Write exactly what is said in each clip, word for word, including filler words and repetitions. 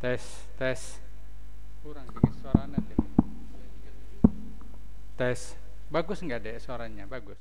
Tes, tes. Kurang dikit suaranya, Tim. Tes. Bagus nggak, Dek, suaranya? Bagus.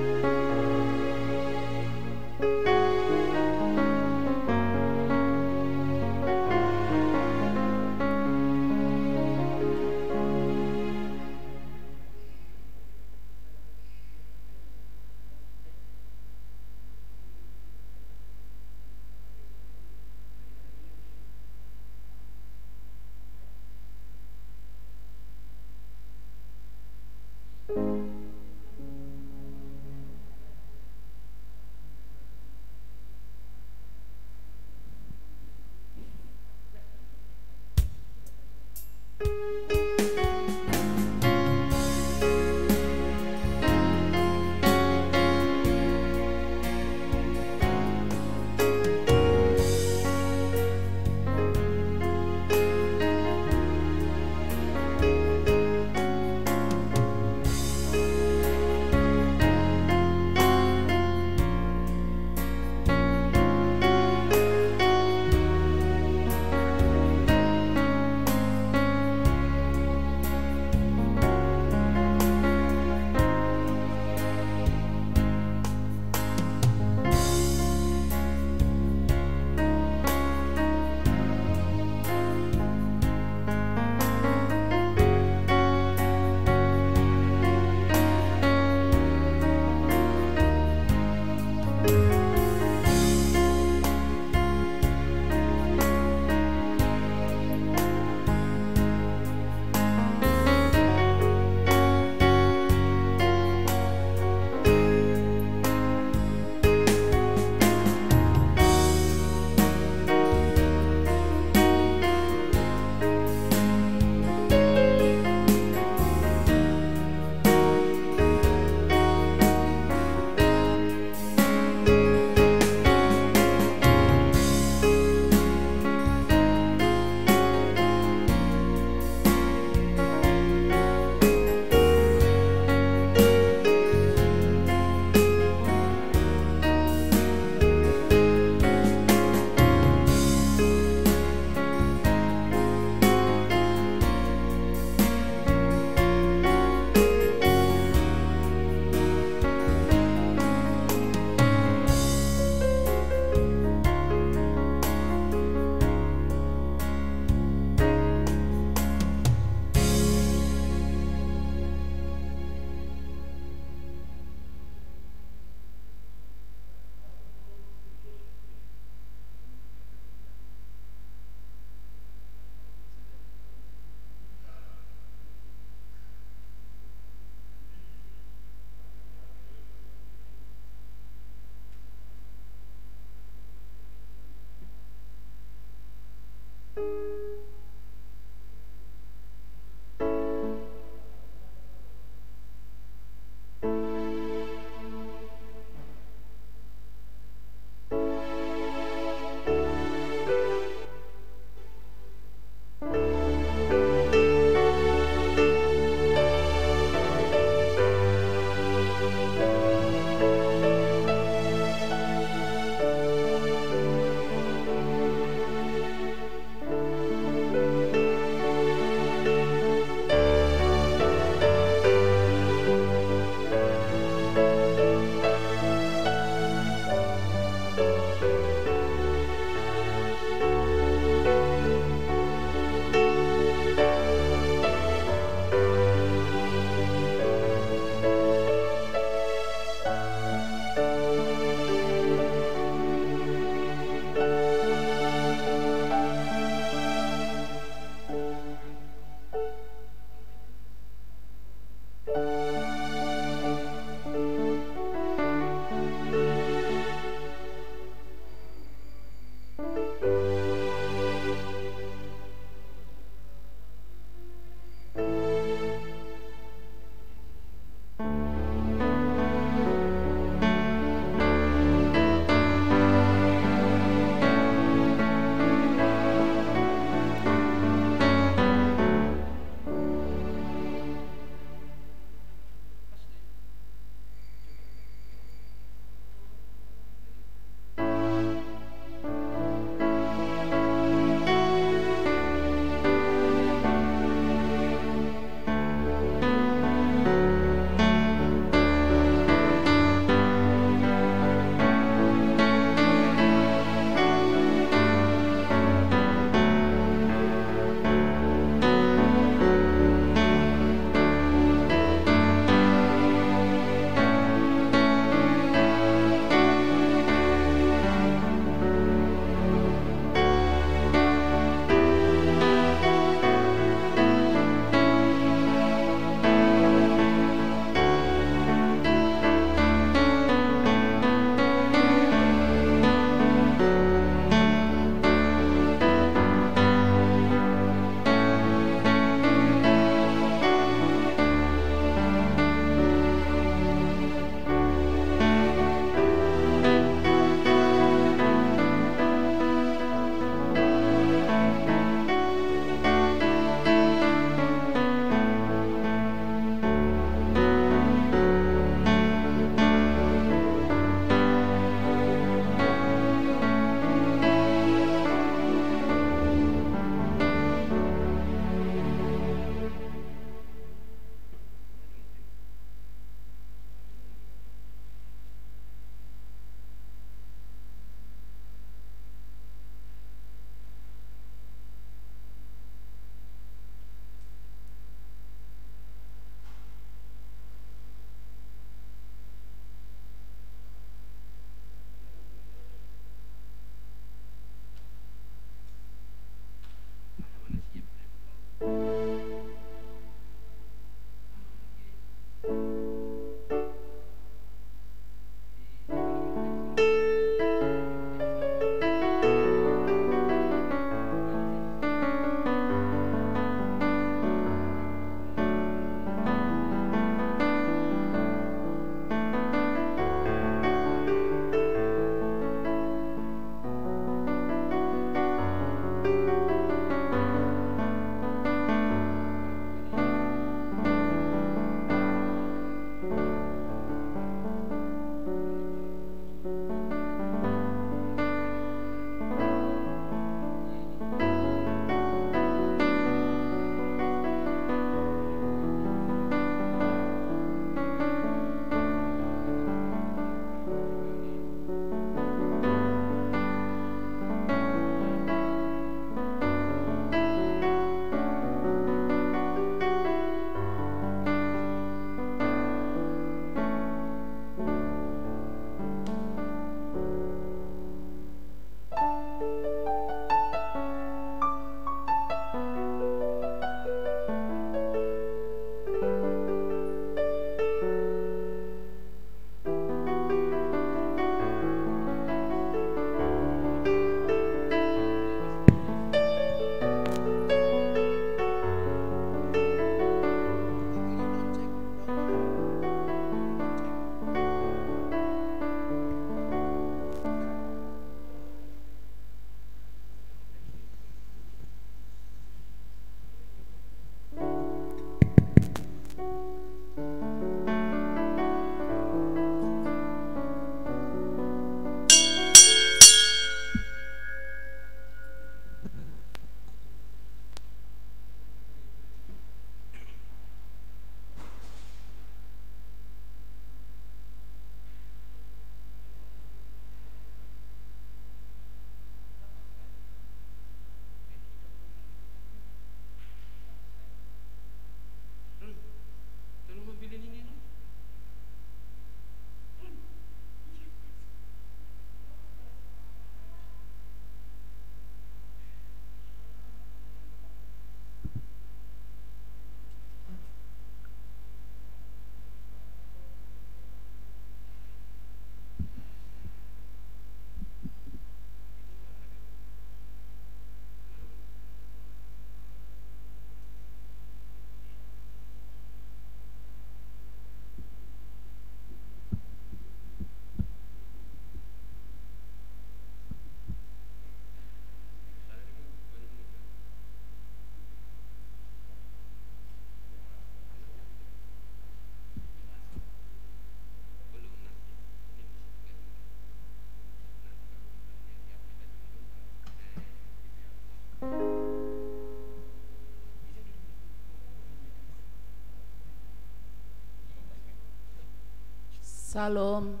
Shalom.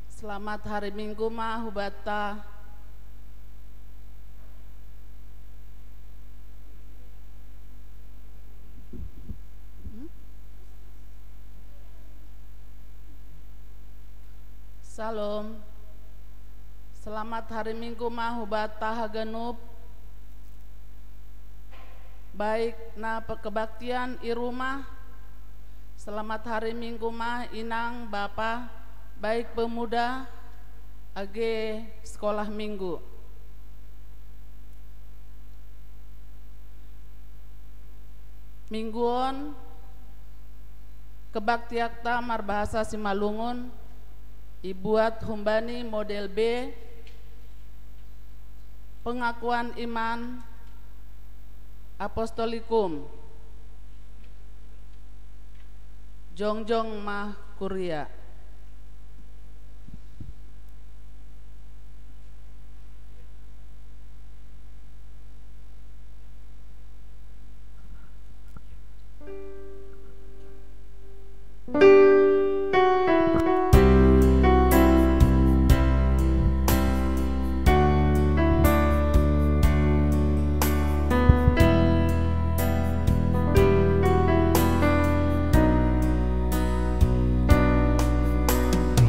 Selamat hari Minggu ma hubata. Hmm? Shalom. Selamat hari Minggu ma hubata haganup. Baik na pe-, kebaktian i rumah. Selamat hari Minggu ma inang bapa, baik pemuda age sekolah minggu. Minggu on kebaktiakta marbahasa Simalungun ibuat humbani model B, pengakuan iman apostolikum. Jongjong ma kuria.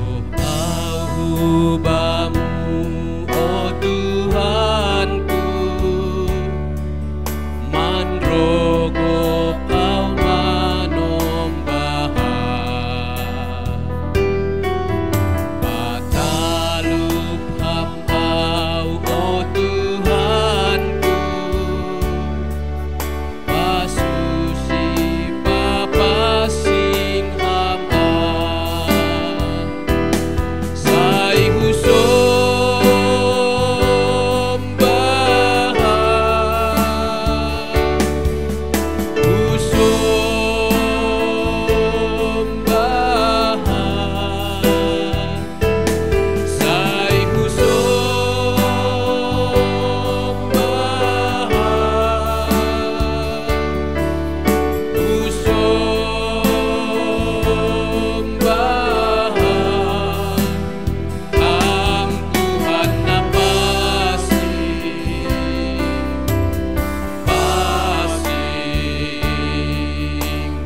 Roh au hubamu, o Tuhanku, manrogop au manombaha. Patalup ham au, o Tuhanku, pasusi papasing ham au. Sai husombaha, husombaha. Sai husombaha, husombaha. Ham Tuhan na pasing, pasing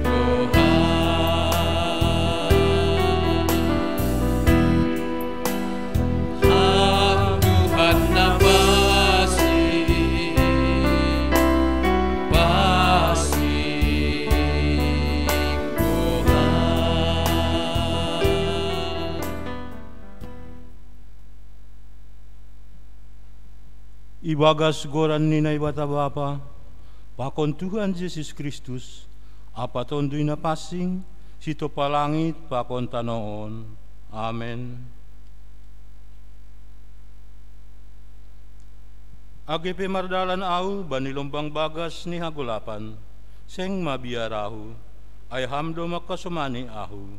do ham. Ham Tuhan na pasing, pasing do ham. Ibagas goran ni Naibata Bapa, pakon Tuhan Jesus Kristus, ampa Tonduy Napansing, sitompa langit pakon tano on. Amen. Age pe mardalan ahu bani lombang bagas ni hagolapan, seng mabiar ahu, ai Ham do mangkasomani ahu.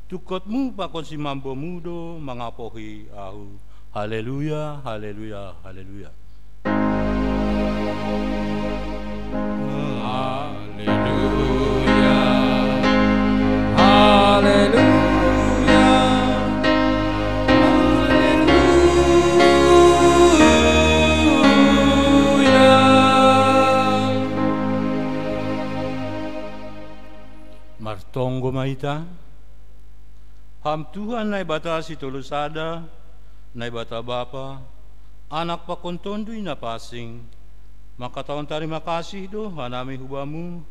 Tungkotmu pakon simambomu do mangapohi ahu. Haleluya, haleluya, haleluya. Haleluya, haleluya, haleluya. Martonggo ma hita. Ham Tuhan Naibata sitolu sada, Naibata Bapa, Anak pakon Tonduy Napansing, mangkatahon tarima kasih do hanami hu Bamu,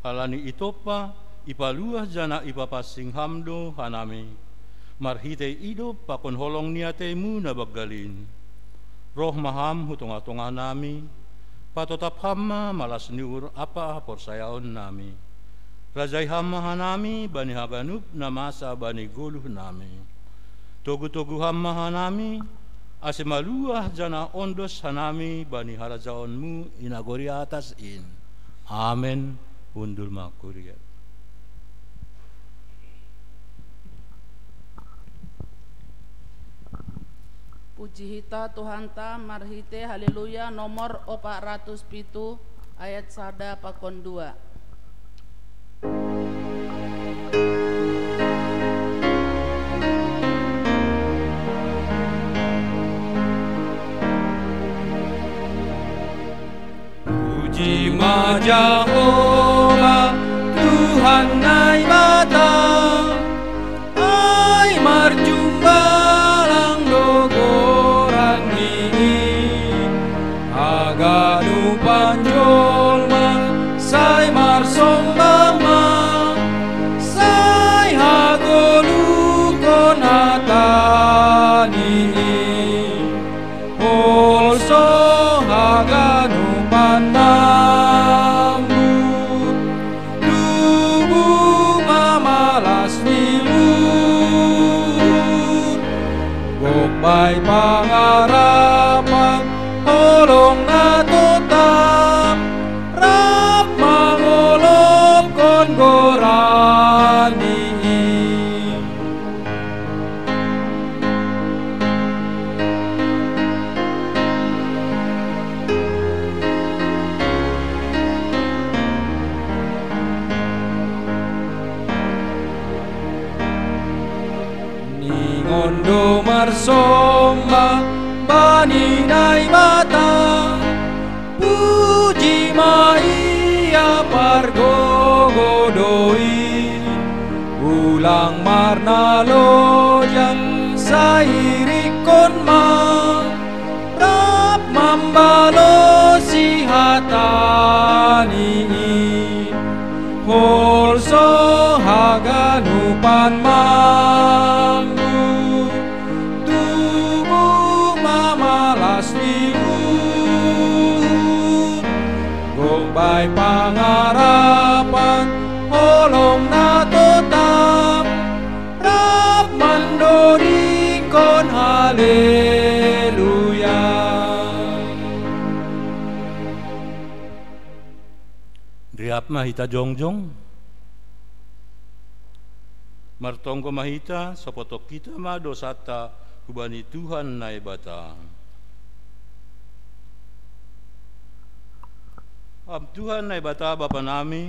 halani itompa, ipaluah janah ipapansing Ham do hanami, marhitei idop pakon holong ni atei-Mu na banggal in. Roh ma Ham hu tongah-tongah nami, patotap Ham ma malas ni uhur ampa haporsayaon nami. Rajai Ham ma hanami bani haganup na masa bani goluh nami. Togu-togu Ham ma hanami, ase maluah janah ondos hanami bani harajaon-Mu i nagori atas in. Amen. Hundul ma kuria. Puji hita Tuhanta marhitei Haleluya nomor opat ratus pitu, ayat sada pakon dua. Jahowa Tuhan Naibata, ai marjumbalang do goranni i. Haganupan jolma sai marsombah ma, sai hagoluhkon hatani i. Holso haganupan mambu, tubu ma malas ni uhur. Gok bai pangarapan holong na totap, rap mangolophon goranni i. Ningon do marsombah bani Naibata, puji ma ia pargogoh do i. Ulang marnalojal sai irikkon ma, rap mambalosi hatani i. Holso haganupan mambu, tubu ma malas ni uhur. Gok bai pangarapan holong na totap, rap mandodingkon haleluya. Riap ma hita jongjong. Martonggo ma hita, sopothon hita ma dosanta hubani Tuhan Naibata. Ham Tuhan Naibata Bapa nami,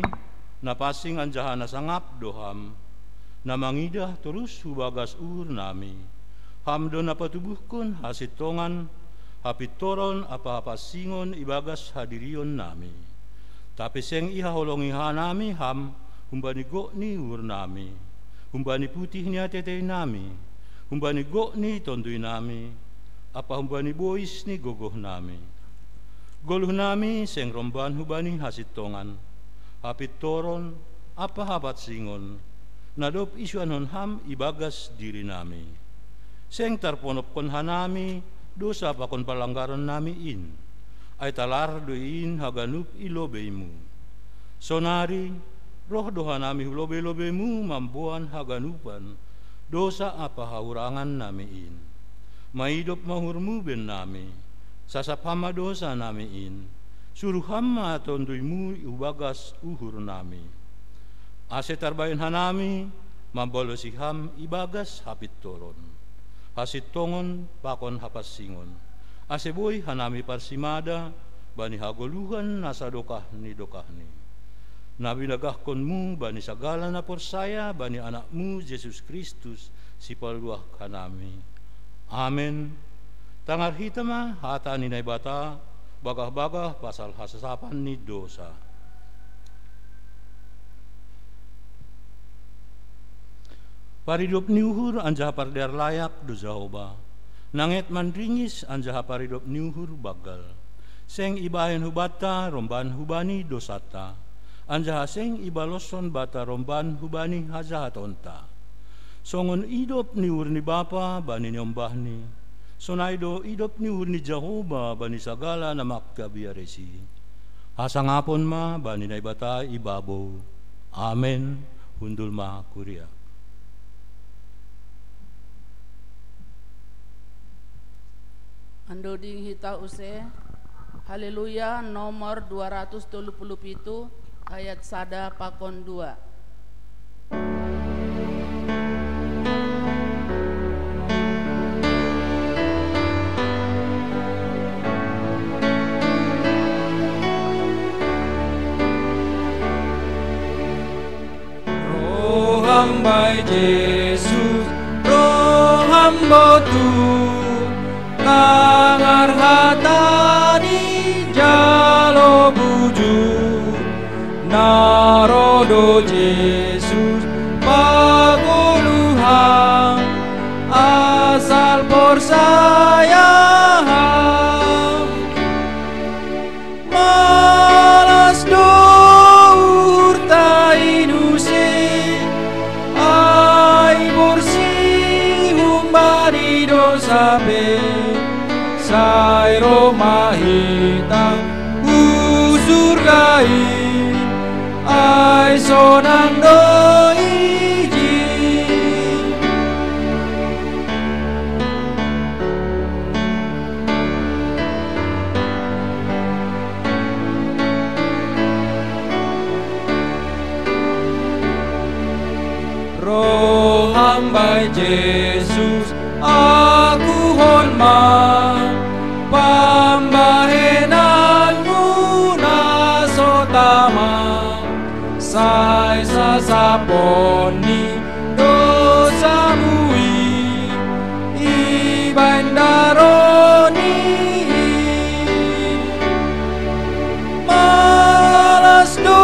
na pansing anjaha na sangap do Ham, na mangidah torus hu bagas uhur nami. Ham do na patubuhkon hasintongan, hapintoron ampa hapansingon ibagas hadirion nami. Tapi seng ihaholongi hanami Ham humbani gok ni uhur nami, humbani putih ni ateatei nami, humbani gok ni tonduy nami, ampa humbani bois ni gogoh nami. Goluh nami seng romban hubani hasintongan, hapintoron ampa hapansingon, na dob isuanhon Ham ibagas diri nami. Seng tarponopkon hanami dosa pakon palanggaron nami in, ai talar do in haganup i lobei-Mu. Sonari, roh do hanami hu lobei-lobei-Mu mamboan haganupan dosa ampa hahurangan nami in. Maidop ma uhur-Mu bahen nami, sasap Ham ma dosa nami in, suruh Ham ma tonduy-Mu hu bagas uhur nami. Ase tarbahen hanami mambalosi Ham ibagas hapintoron, hasintongon pakon hapansingon, ase boi hanami parsimada bani hagoluhan na sadokah ni dokahni, na binagahkon-Mu bani sagala na porsaya bani Anak-Mu Jesus Kristus, Sipaluah hanami. Amen. Tangar hita ma hata ni Naibata, bagah-bagah pasal hasasapan ni dosa. Paridop ni uhur anjaha pardear layak do Jahowa, nanget manringis anjaha paridop ni uhur banggal. Seng ibahen hubanta romban hubani dosanta, anjaha seng ibaloshon banta romban hubani hajahatonta. Songon idop ni uhur ni bapa bani niombahni, sonai do idop ni uhur ni Jahowa bani sagala na mangkabiaresi. Hasangapon ma bani Naibata i babou. Amen. Hundul ma kuria. Andoding hita use. Haleluya nomor dua ratus tolu puluh pitu, ayat sada pakon dua. Roham bai Jesus, roham botu, langar hatani jalo bujur. Ro do Jesus pagoluhan, asal porsaya ham. Malas do uhurta i nuse, ai borsi humbani dosa pe, sai ro ma hita hu surga i, ai sonang do ijin. Roham bae Jesus, akuhon ma pambahenanmu na so tama, sai sasaponni dosamu i, ibaen darohni i. Malas do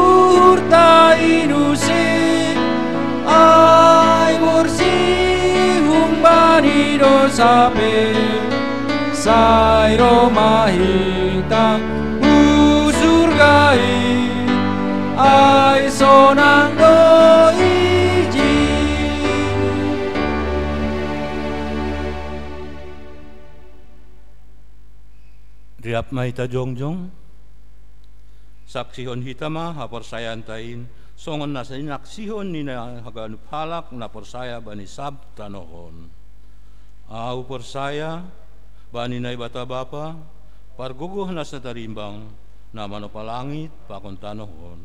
uhurta i nuse, ai borsi humbani dosa pe, sai ro ma hita hu surga i, ai sonang do ijin. Riap ma hita jongjong. Saksihon hita ma haporsayaanta in, songon na sinaksihon ni na haganup halak na porsaya bani sab tanoh on. Ahu porsaya bani Naibata Bapa, pargogoh na so tarimbang, na manopa langit pakon tanoh on.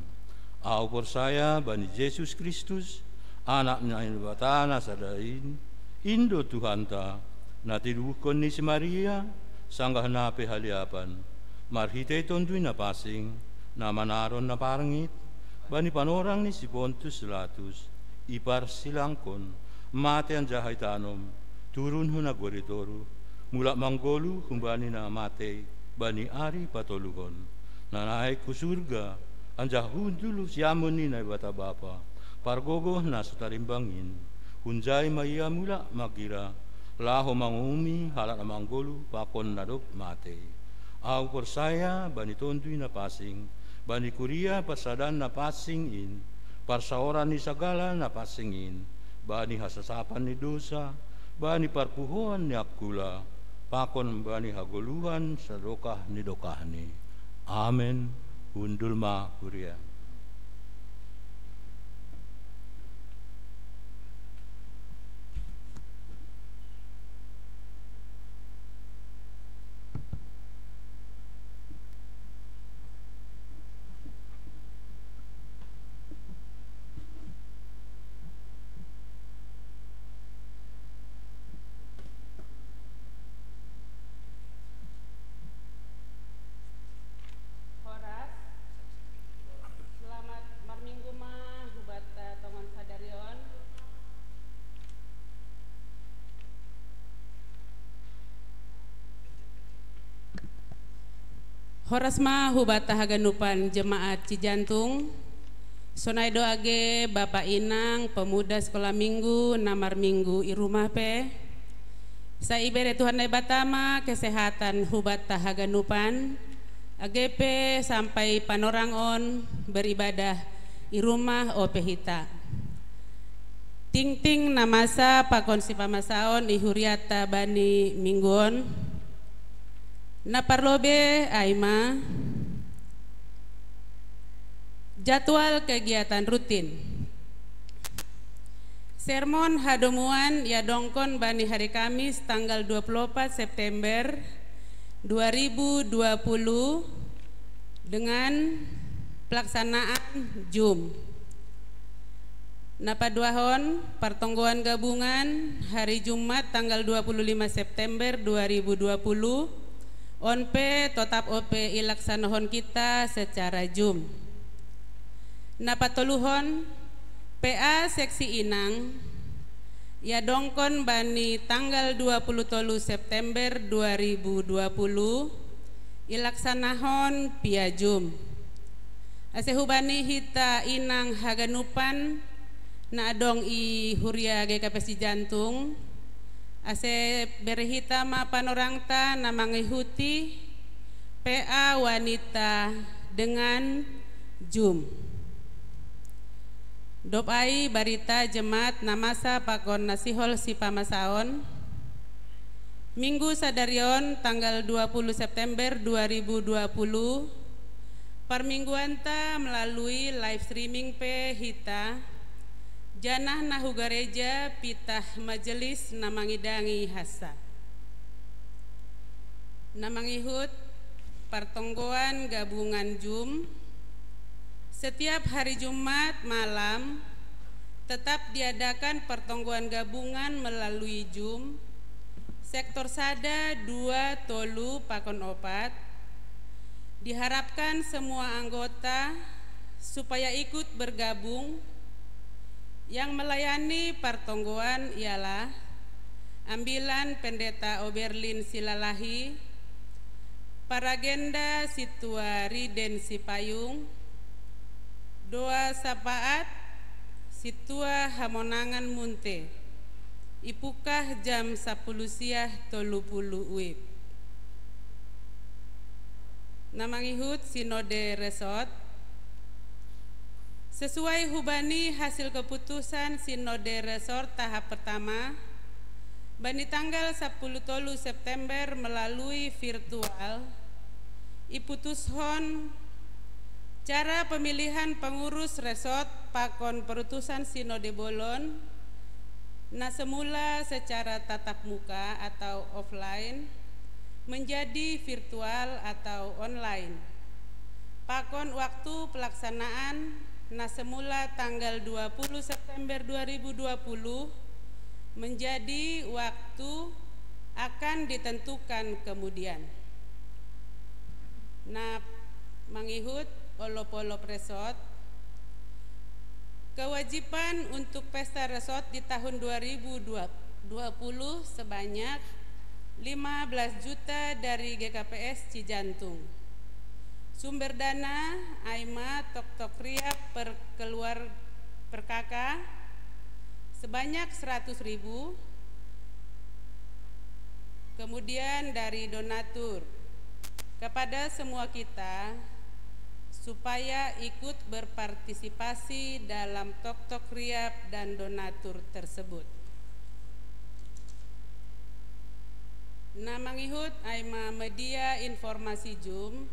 Ahu porsaya bani Jesus Kristus, Anak ni Naibata na sada in, in do Tuhanta, na tinubuhkon ni si Maria, sanggah na pe haliapan, marhitei Tonduy Napansing, na manaron na parngit bani panorang ni si Pontus Latus, iparsilangkon, mate anjaha itanom, turun hu nagori toruh, mulak manggoluh humbani na matei bani ari patoluhon, na naek hu surga, anjaha hundul hu siamun ni Naibata Bapa, pargogoh na so tarimbang in. Hunjai ma Ia mulak manggira, laho manguhumi halak na manggoluh pakon na dob matei. Ahu porsaya bani Tonduy Napansing, bani kuria parsadaan na pansing in, parsaoran ni sagala na pansing in, bani hasasapan ni dosa, bani parpuhoan ni angkula, pakon bani hagoluhan sadokah ni dokahni. Amen. Hundul ma kuria. Horas. Selamat marminggu ma hubata tongon sadari on. Horas ma hubata haganupan jemaat Cijantung. Sonai do age bapa inang, pemuda sekolah minggu na marminggu i rumah pe. Sai ibere Tuhan Naibata ma kesehatan hubata haganupan, age pe sampai panorang on beribadah i rumah ope hita. Tingting na masa pakon sipamasaon i huriata bani minggu on. Na parlobei ai ma jadwal kegiatan rutin. Sermon hadomuan iadongkon bani hari Kamis tanggal dua puluh opat September dua ribu dua puluh dengan pelaksanaan Zoom. Na paduahon, partonggoan gabungan hari Jumat tanggal dua puluh lima September dua ribu dua puluh, on pe totap ope ilaksanahon hita secara Zoom. Na patoluhon, P A seksi inang iadongkon bani tanggal dua puluh tolu September dua ribu dua puluh, ilaksanahon via Zoom. Ase hubani hita inang haganupan na adong i huria G K P S Cijantung, ase bere hita ma panorangta na mangihuti P A wanita dengan jum. Dob ai barita jemaat na masa pakon na sihol sipamasaon. Minggu sadarion tanggal dua puluh September dua ribu dua puluh, parmingguanta melalui live streaming pe hita, janah nahu gareja pitah majelis na mangidangi hasa. Na mangihut partonggoan gabungan jum. Setiap hari Jumat malam tetap diadakan partonggoan gabungan melalui jum, sektor sada, dua, tolu, pakon opat. Diharapkan semua anggota supaya ikut bergabung. Yang melayani partonggoan ialah ambilan Pendeta Oberlin Silalahi, paragenda Situa Riden Sipayung, doa sapaat Situa Hamonangan Munte, ipukah jam sapuluh siah tolu puluh wib. Na mangihut Sinode Resort. Sesuai hubani hasil keputusan Sinode Resort tahap pertama, bani tanggal sapuluh tolu September melalui virtual, iputushon cara pemilihan pengurus resort pakon perutusan Sinode Bolon, na semula secara tatap muka atau offline, menjadi virtual atau online. Pakon waktu pelaksanaan na semula tanggal dua puluh September dua ribu dua puluh menjadi waktu akan ditentukan kemudian. Na mangihut olop-olop resort. Kewajiban untuk pesta resort di tahun dua ribu dua puluh sebanyak lima belas juta dari G K P S Cijantung. Sumber dana ai ma toktok riap per keluar per K K sebanyak seratus ribu, kemudian dari donatur. Kepada semua kita, supaya ikut berpartisipasi dalam toktok riap dan donatur tersebut. Na mangihut ai ma media informasi jum,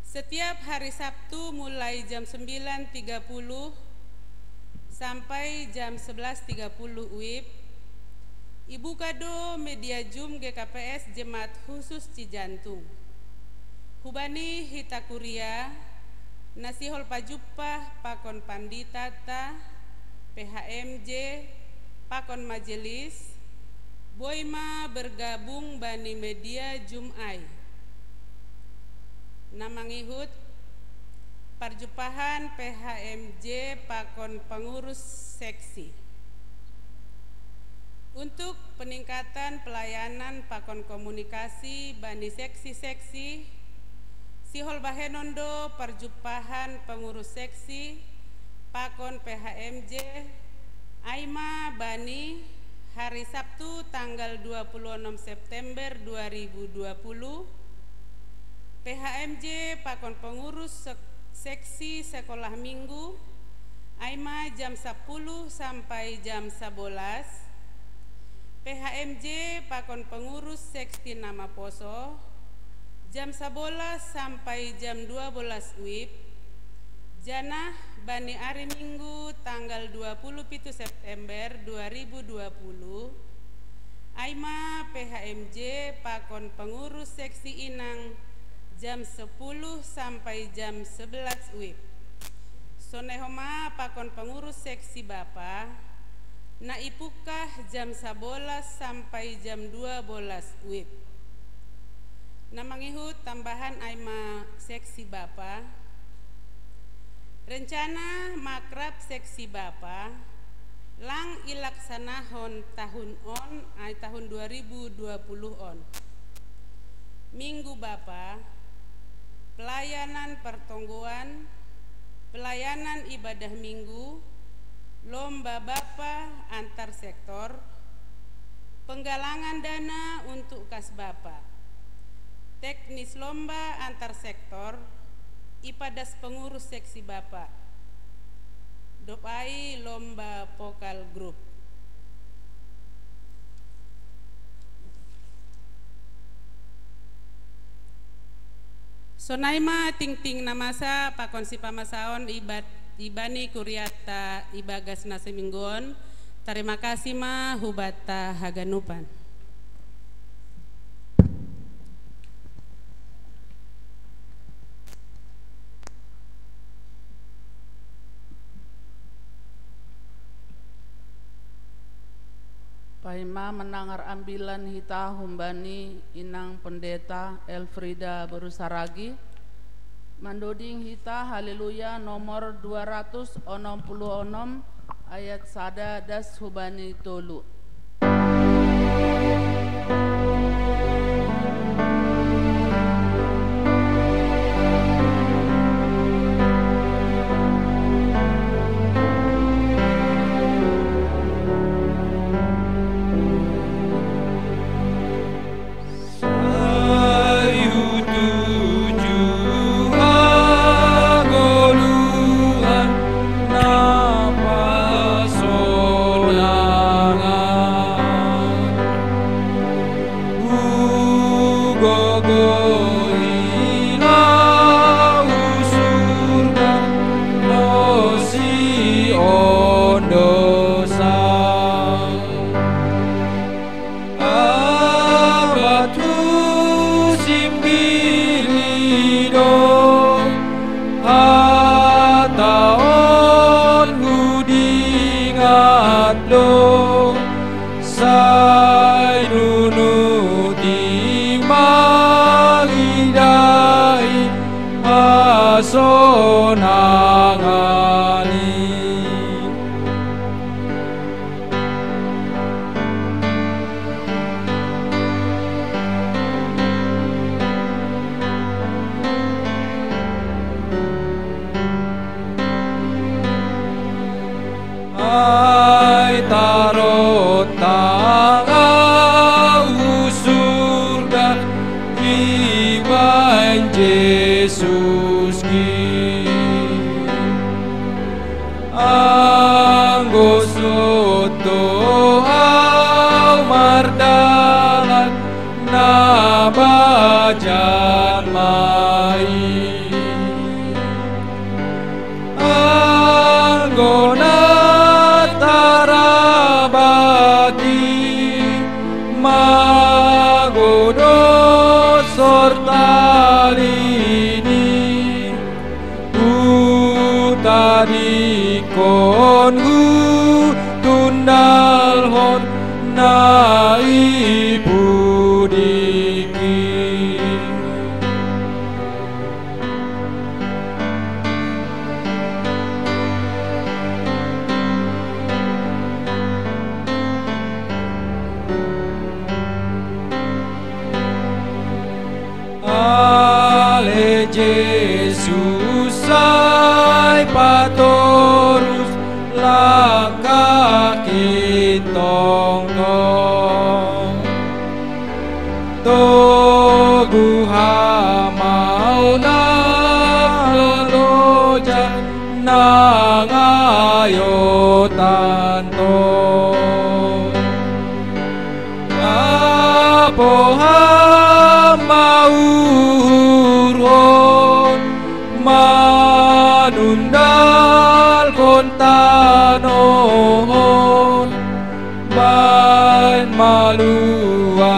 setiap hari Sabtu mulai jam sembilan tiga puluh sampai jam sebelas tiga puluh wib, ibuka do media jum G K P S Jemaat Khusus Cijantung. Hubani hita kuria, na sihol pajumpah pakon panditata, P H M J, pakon majelis, boi ma bergabung bani media jum ai. Na mangihut parjumpahan P H M J pakon pengurus seksi. Untuk peningkatan pelayanan pakon komunikasi bani seksi-seksi, sihol bahenon do parjumpahan pengurus seksi pakon P H M J ai ma bani hari Sabtu tanggal dua puluh enam September dua ribu dua puluh, P H M J pakon pengurus sek- seksi sekolah minggu ai ma jam sapuluh sampai jam sabolas, P H M J pakon pengurus seksi nama poso jam sabolas sampai jam dua bolas wib, janah bani ari Minggu tanggal dua puluh pitu September dua ribu dua puluh, ai ma P H M J pakon pengurus seksi inang jam sepuluh sampai jam sebelas wib. Sonai homa pakon pengurus seksi bapa, na ipukah jam sabolas sampai jam dua bolas wib. Na mangihut tambahan ai ma seksi bapa. Rencana makrab seksi bapa lang ilaksanahon tahun on ai tahun dua ribu dua puluh on. Minggu bapa, pelayanan pertonggoan Pelayanan ibadah minggu, lomba bapa antar sektor, penggalangan dana untuk kas bapa, teknis lomba antar sektor, ipadas pengurus seksi bapa, dopai lomba vokal grup. Sonai ma tingting na masa pakon sipamasaon ibat ibani kuriata ibagas na seminggu on. Tarima kasih ma hubata haganupan. Paima menangar ambilan hita humbani inang pendeta Elfrida Berusaragi, mandoding hita Haleluya nomor dua ratus onom puluh onom ayat sada das hubani tolu. Abatu simbili do, hataon hudingat do, sai nunu di mangidai hasonangani. Ai tarot tangau surga iban Jesus ki. Anggo soto au mardalan na bajan mai. Anggo na tarabati magodo sortalini. Hutadingkon hutundalhon na i pudingki. Ale Jesus sai patorus langkah kintongtong. Toguh amau na loloja nangayotanto. Apo ham mauhurhon manundalkon tanoh on, baen malua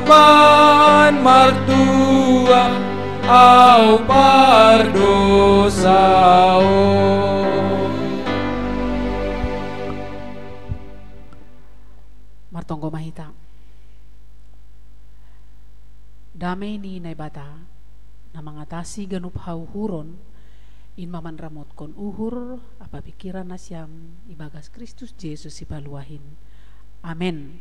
baen martua au pardosaon. Martonggo ma hita. Damei ni Naibata, na mangatasi ganup hauhuron, in ma manramotkon uhur ampa pingkiran nasiam ibagas Kristus Jesus Sipaluah in. Amen.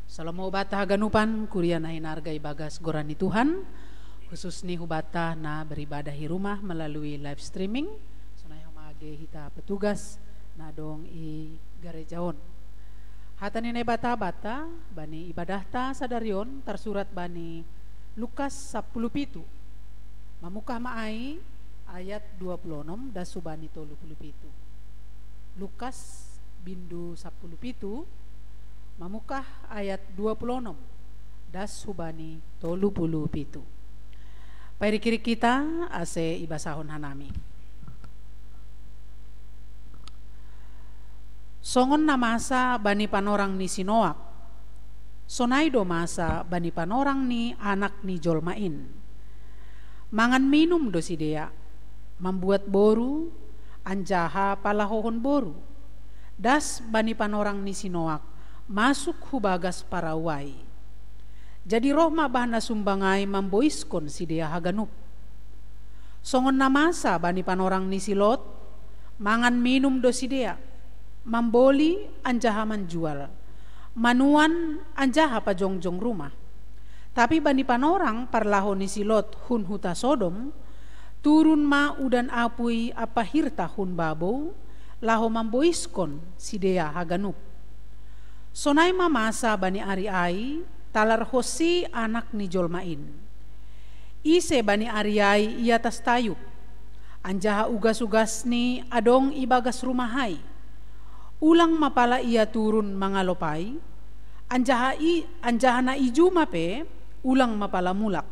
Shalom hubata haganupan, kuria na hinarga ibagas goran ni Tuhan, khusus ni hubata na beribadah i rumah melalui live streaming. Sonai homa Ge hita petugas na dong i gareja on. Hata ni Naibata banta bani ibadahta sadari on tarsurat bani Lukas sapuluh pitu. Mamungkah ma ai ayat dua puluh onom das hubani tolu puluh pitu. Lukas bindu sapuluh pitu, mamungkah ayat dua puluh onom das hubani tolu puluh pitu. Pairikirik hita ase ibasahon hanami. Songon na masa bani panorang ni si Noak, sonai do masa bani panorang ni Anak ni Jolma in. Mangan minum do sidea, mambuat boru, anjaha palahohon boru, das bani panorang ni si Noak masuk hu bagas parau ai. Jadi roh ma bah na sumbang ai mamboiskon sidea haganup. Songon na masa bani panorang ni si Lot, mangan minum do sidea, mamboli anjaha manjual, manuan anjaha pajongjong rumah. Tapi bani panorang parlaho ni si Lot hun huta Sodom, turun ma udan apuy ampa hirta hun babou, laho mamboiskon sidea haganup. Sonai ma masa bani ari ai, talarhonsi Anak ni Jolma in. Ise bani ari ai i atas tayub, anjaha ugas-ugasni adong i bagas rumah ai. Ulang ma pala ia turun mangalop ai, anjaha i, anjaha na i juma pe ulang ma pala mulak.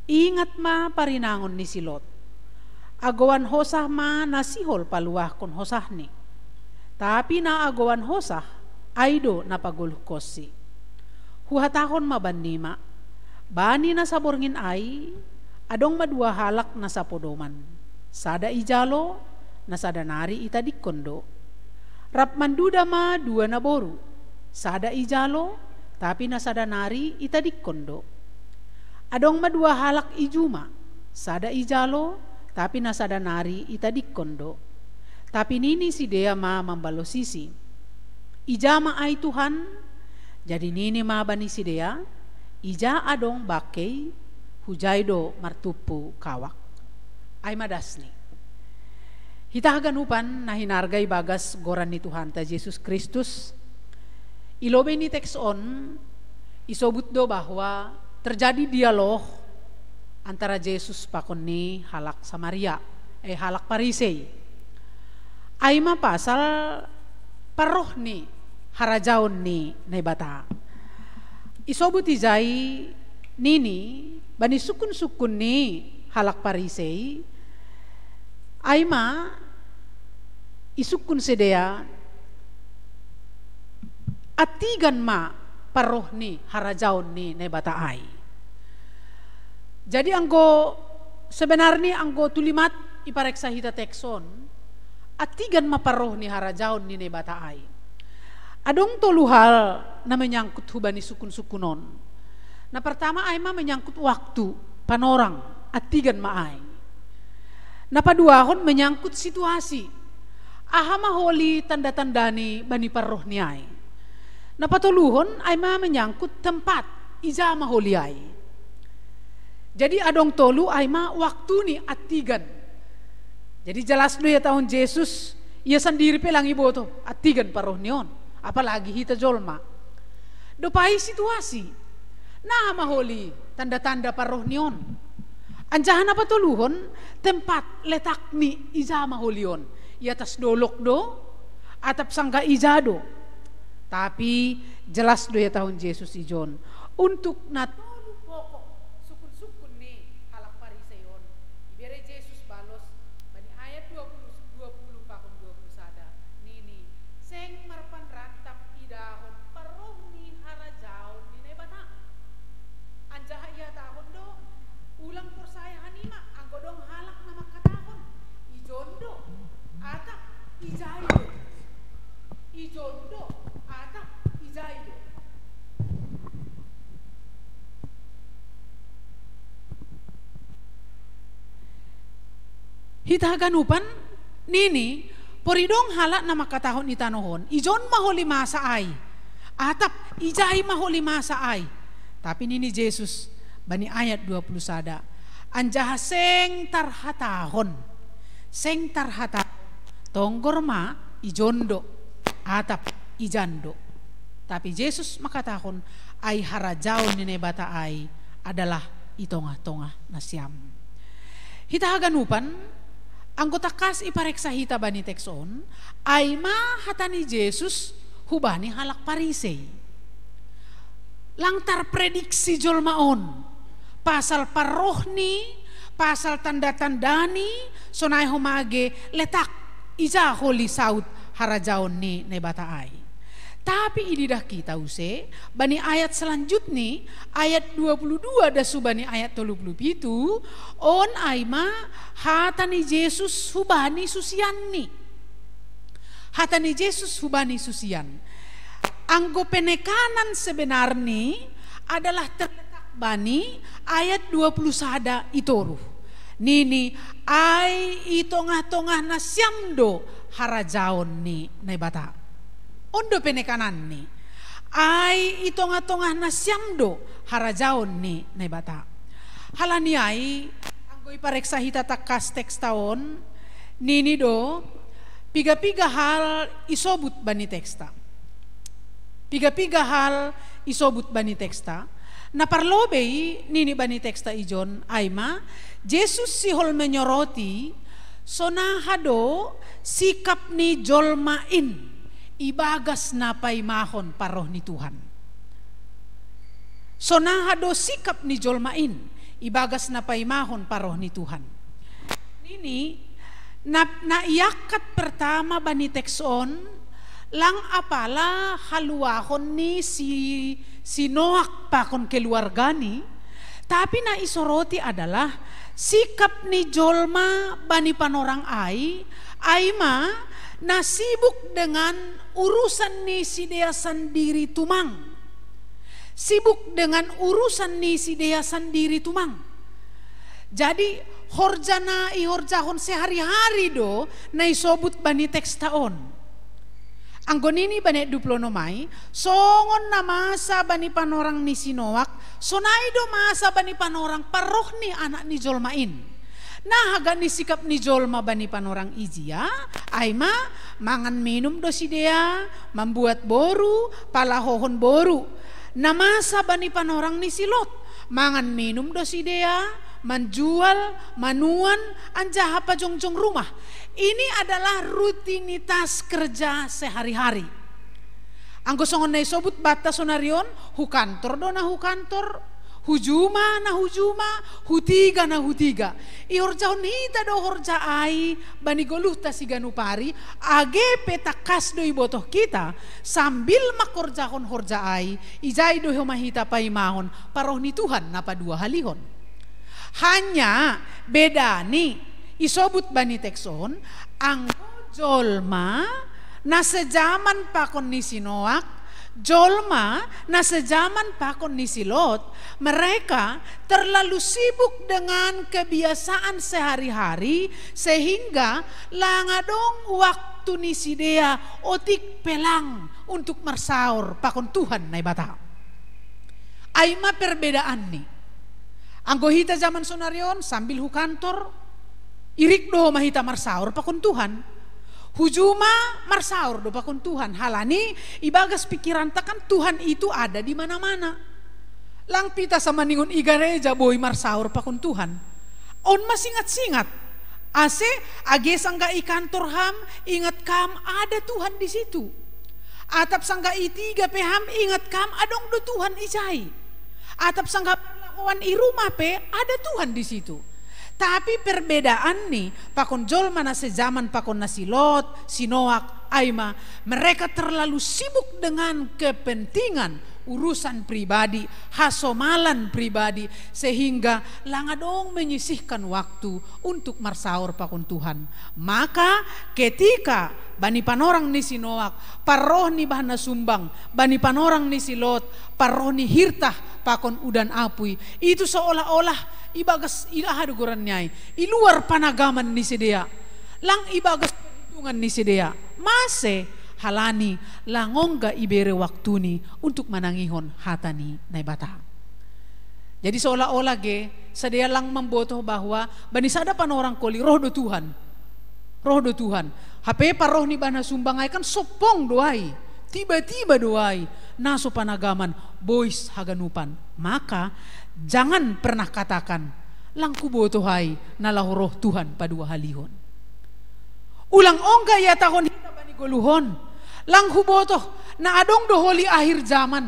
Ingat ma parinangon ni si Lot. Agoan hosah ma na sihol paluahkon hosahni. Tapi na agoan hosah, ai do na pagoluhkonsi. Huhatahon ma bannima, bani na saborngin ai, adong ma dua halak na sapodoman. Sada ijalo, na sada nari itadingkon do. Rap manduda ma dua naboru, sada ijalo, tapi na sada nari itadingkon do. Adong ma dua halak i juma, sada ijalo, tapi na sada nari itadingkon do. Tapi nini sidea ma mambalosisi, "Ija ma ai Tuhan?" Jadi nini ma bani sidea, "Ija adong bangkei, hujai do martumpu kawak." Ai ma dasni. Hita haganupan na hinarga ibagas goran ni Tuhanta Jesus Kristus, i lobei ni teks on isobut do bahwa terjadi dialog antara Jesus pakon ni halak Samaria, eh, halak Parisei. Ai ma pasal parroh ni harajaon ni Naibata. Isobut ijai nini bani sungkun-sungkun ni halak Parisei, ai ma isungkun sidea, antigan ma parroh ni harajaon ni Naibata ai. Jadi anggo sebenarni anggo tulimat ipareksa hita teks on, antigan ma parroh ni harajaon ni Naibata ai. Adong tolu hal na menyangkut hubani sungkun-sungkun on. Na pertama ai ma menyangkut waktu, panorang, antigan ma ai. Na paduahon menyangkut situasi, aha ma holi tanda-tandani bani parroh ni ai. Na patoluhon ai ma menyangkut tempat, ija ma holi ai. Jadi adong tolu ai ma waktuni antigan. Jadi jelas do ihatahon Jesus, ia sandiri pe lang iboto antigan parroh ni on, apalagi hita jolma. Dob ai situasi, na ma holi tanda-tanda parroh ni on. Anjaha na patoluhon tempat, letakni, ija ma holi on. I atas dolok do, atap sangga ija do. Tapi jelas do ihatahon Jesus ijon. Untuk na tolu pokok sungkun-sungkun ni halak Parisei on, ibere Jesus balos bani ayat dua puluh, dua puluh pakon dua puluh sada. Nini, seng marpanrantap idahon parroh ni harajaon ni Naibata. Anjaha ihatahon do, ulang porsaya hanima anggo dong halak na mangkatahon, ijon do, atap ijai do. Ijon do, atap ijai do. Hita haganupan nini, pori dong halak na mangkatahon i tanoh on, ijon ma holi masa ai. Atap ijai ma holi masa ai. Tapi nini Jesus bani ayat dua puluh sada, anjaha seng tarhatahon. Seng tarhata tonggor ma i jon do atap i jan do. Tapi Jesus mangkatahon, ai harajaon ni Naibata ai adalah i tongah-tongah nasiam. Hita haganupan, anggo tangkas ipareksa hita bani teks on, ai ma hata ni Jesus hubani halak Parisei. Lang tarprediksi jolma on pasal parrohni, pasal tanda-tandani, sonai homa ge letak ija holi saut harajaon ni Naibata ai. Tapi ididah hita use, bani ayat selanjutni, ayat dua puluh dua das hubani ayat tolu puluh pitu, on ai ma hata ni Jesus hubani susianni. Hata ni Jesus hubani susian. Anggo penekanan sebenarni adalah terletak bani ayat dua puluh sada i toruh. Nini, ai i tongah-tongah nasiam do harajaon ni Naibata. On do penekananni. Ai i tongah-tongah nasiam do harajaon ni Naibata. Halani ai, anggo ipareksa hita tangkas teksta on, nini do, piga-piga hal isobut bani teksta. Piga-piga hal isobut bani teksta. Na parlobei nini bani teksta i jon, ai ma, Jesus sihol menyoroti, sonaha do sikap ni jolma in ibagas na paimahon parroh ni Tuhan. Sonaha do sikap ni jolma in ibagas na paimahon parroh ni Tuhan. Nini, na, na iangkat pertama bani teks on, lang apala haluahon ni si, si Noak pakon keluargani, tapi na isoroti adalah sikap ni jolma bani panorang ai, ai ma na sibuk dengan urusan ni sidea sandiri tumang. Sibuk dengan urusan ni sidea sandiri tumang. Jadi, horja na ihorjahon sehari-hari do na isobut bani teksta on. Anggo nini bani dua puluh onom ai, songon na masa bani panorang ni si Noak, sonai do masa bani panorang parroh ni Anak ni jolma in. Nah, hagak ni sikap ni jolma bani panorang ijia, ai ma mangan minum do sidea, mambuat boru, palahohon boru. Na masa bani panorang ni si Lot, mangan minum do sidea, manjual, manuan, anjaha pajongjong rumah. Ini adalah rutinitas kerja sehari-hari. Anggo songon na isobut banta sonari on, hu kantor do na hu kantor, hu juma na hu juma, hu tiga na hu tiga. Ihorjahon hita do horja ai bani goluhta siganup ari, age pe tangkas do ibotoh hita, sambil mangkorjahon horja ai, ijai do homa hita paimahon parroh ni Tuhan na paduahalihon. Hanya bedani isobut bani teks on, anggo jolma na sejaman pakon ni si Noak, jolma na sejaman pakon ni si Lot, mereka terlalu sibuk dengan kebiasaan sehari-hari sehingga lang adong waktu ni sidea otik pe lang untuk marsaor pakon Tuhan Naibata. Ai ma perbedaanni. Anggo hita jaman sonari on sambil hu kantor, irik do homa hita marsaor pakon Tuhan. Hu juma marsaor do pakon Tuhan. Halani ibagas pikiranta kan Tuhan itu ada di mana-mana. Lang pe hita samaningon i gareja boi marsaor pakon Tuhan. On ma singat-singat. Ase age sanggah i kantor ham, ingat kam ada Tuhan di situ. Atap sanggah i tiga pe ham, ingat kam adong do Tuhan ijai. Atap sanggah parlahoan i rumah pe ada Tuhan di situ. Tapi perbedaanni pakon jolma na sejaman pakon na si Lot, si Noak, ai ma mereka terlalu sibuk dengan kepentingan urusan pribadi, hasomalan pribadi, sehingga lang adong menyisihkan waktu untuk marsaor pakon Tuhan. Maka ketika bani panorang ni si Noak parroh ni bahan na sumbang, bani panorang ni si Lot parroh ni hirtah pakon udan apui, itu seolah-olah ibagas i aha do goranni ai, i luar panagaman ni sidea, lang ibagas perhitungan ni sidea. Mase? Halani lang ongga ibere waktuni untuk manangihon hata ni Naibata. Jadi seolah-olah ge sidea lang mambotoh bahwa bani sada panorang koli roh do Tuhan. Roh do Tuhan. Hape parroh ni bana sumbang ai kan sompong do ai. Tiba-tiba do ai. Na so panagaman, bois haganupan. Maka jangan pernah katakan, "Lang hubotoh ai na laho roh Tuhan paduahalihon." Ulang ongga ihatahon hita bani goluhon, "Lang hubotoh na adong do holi akhir zaman.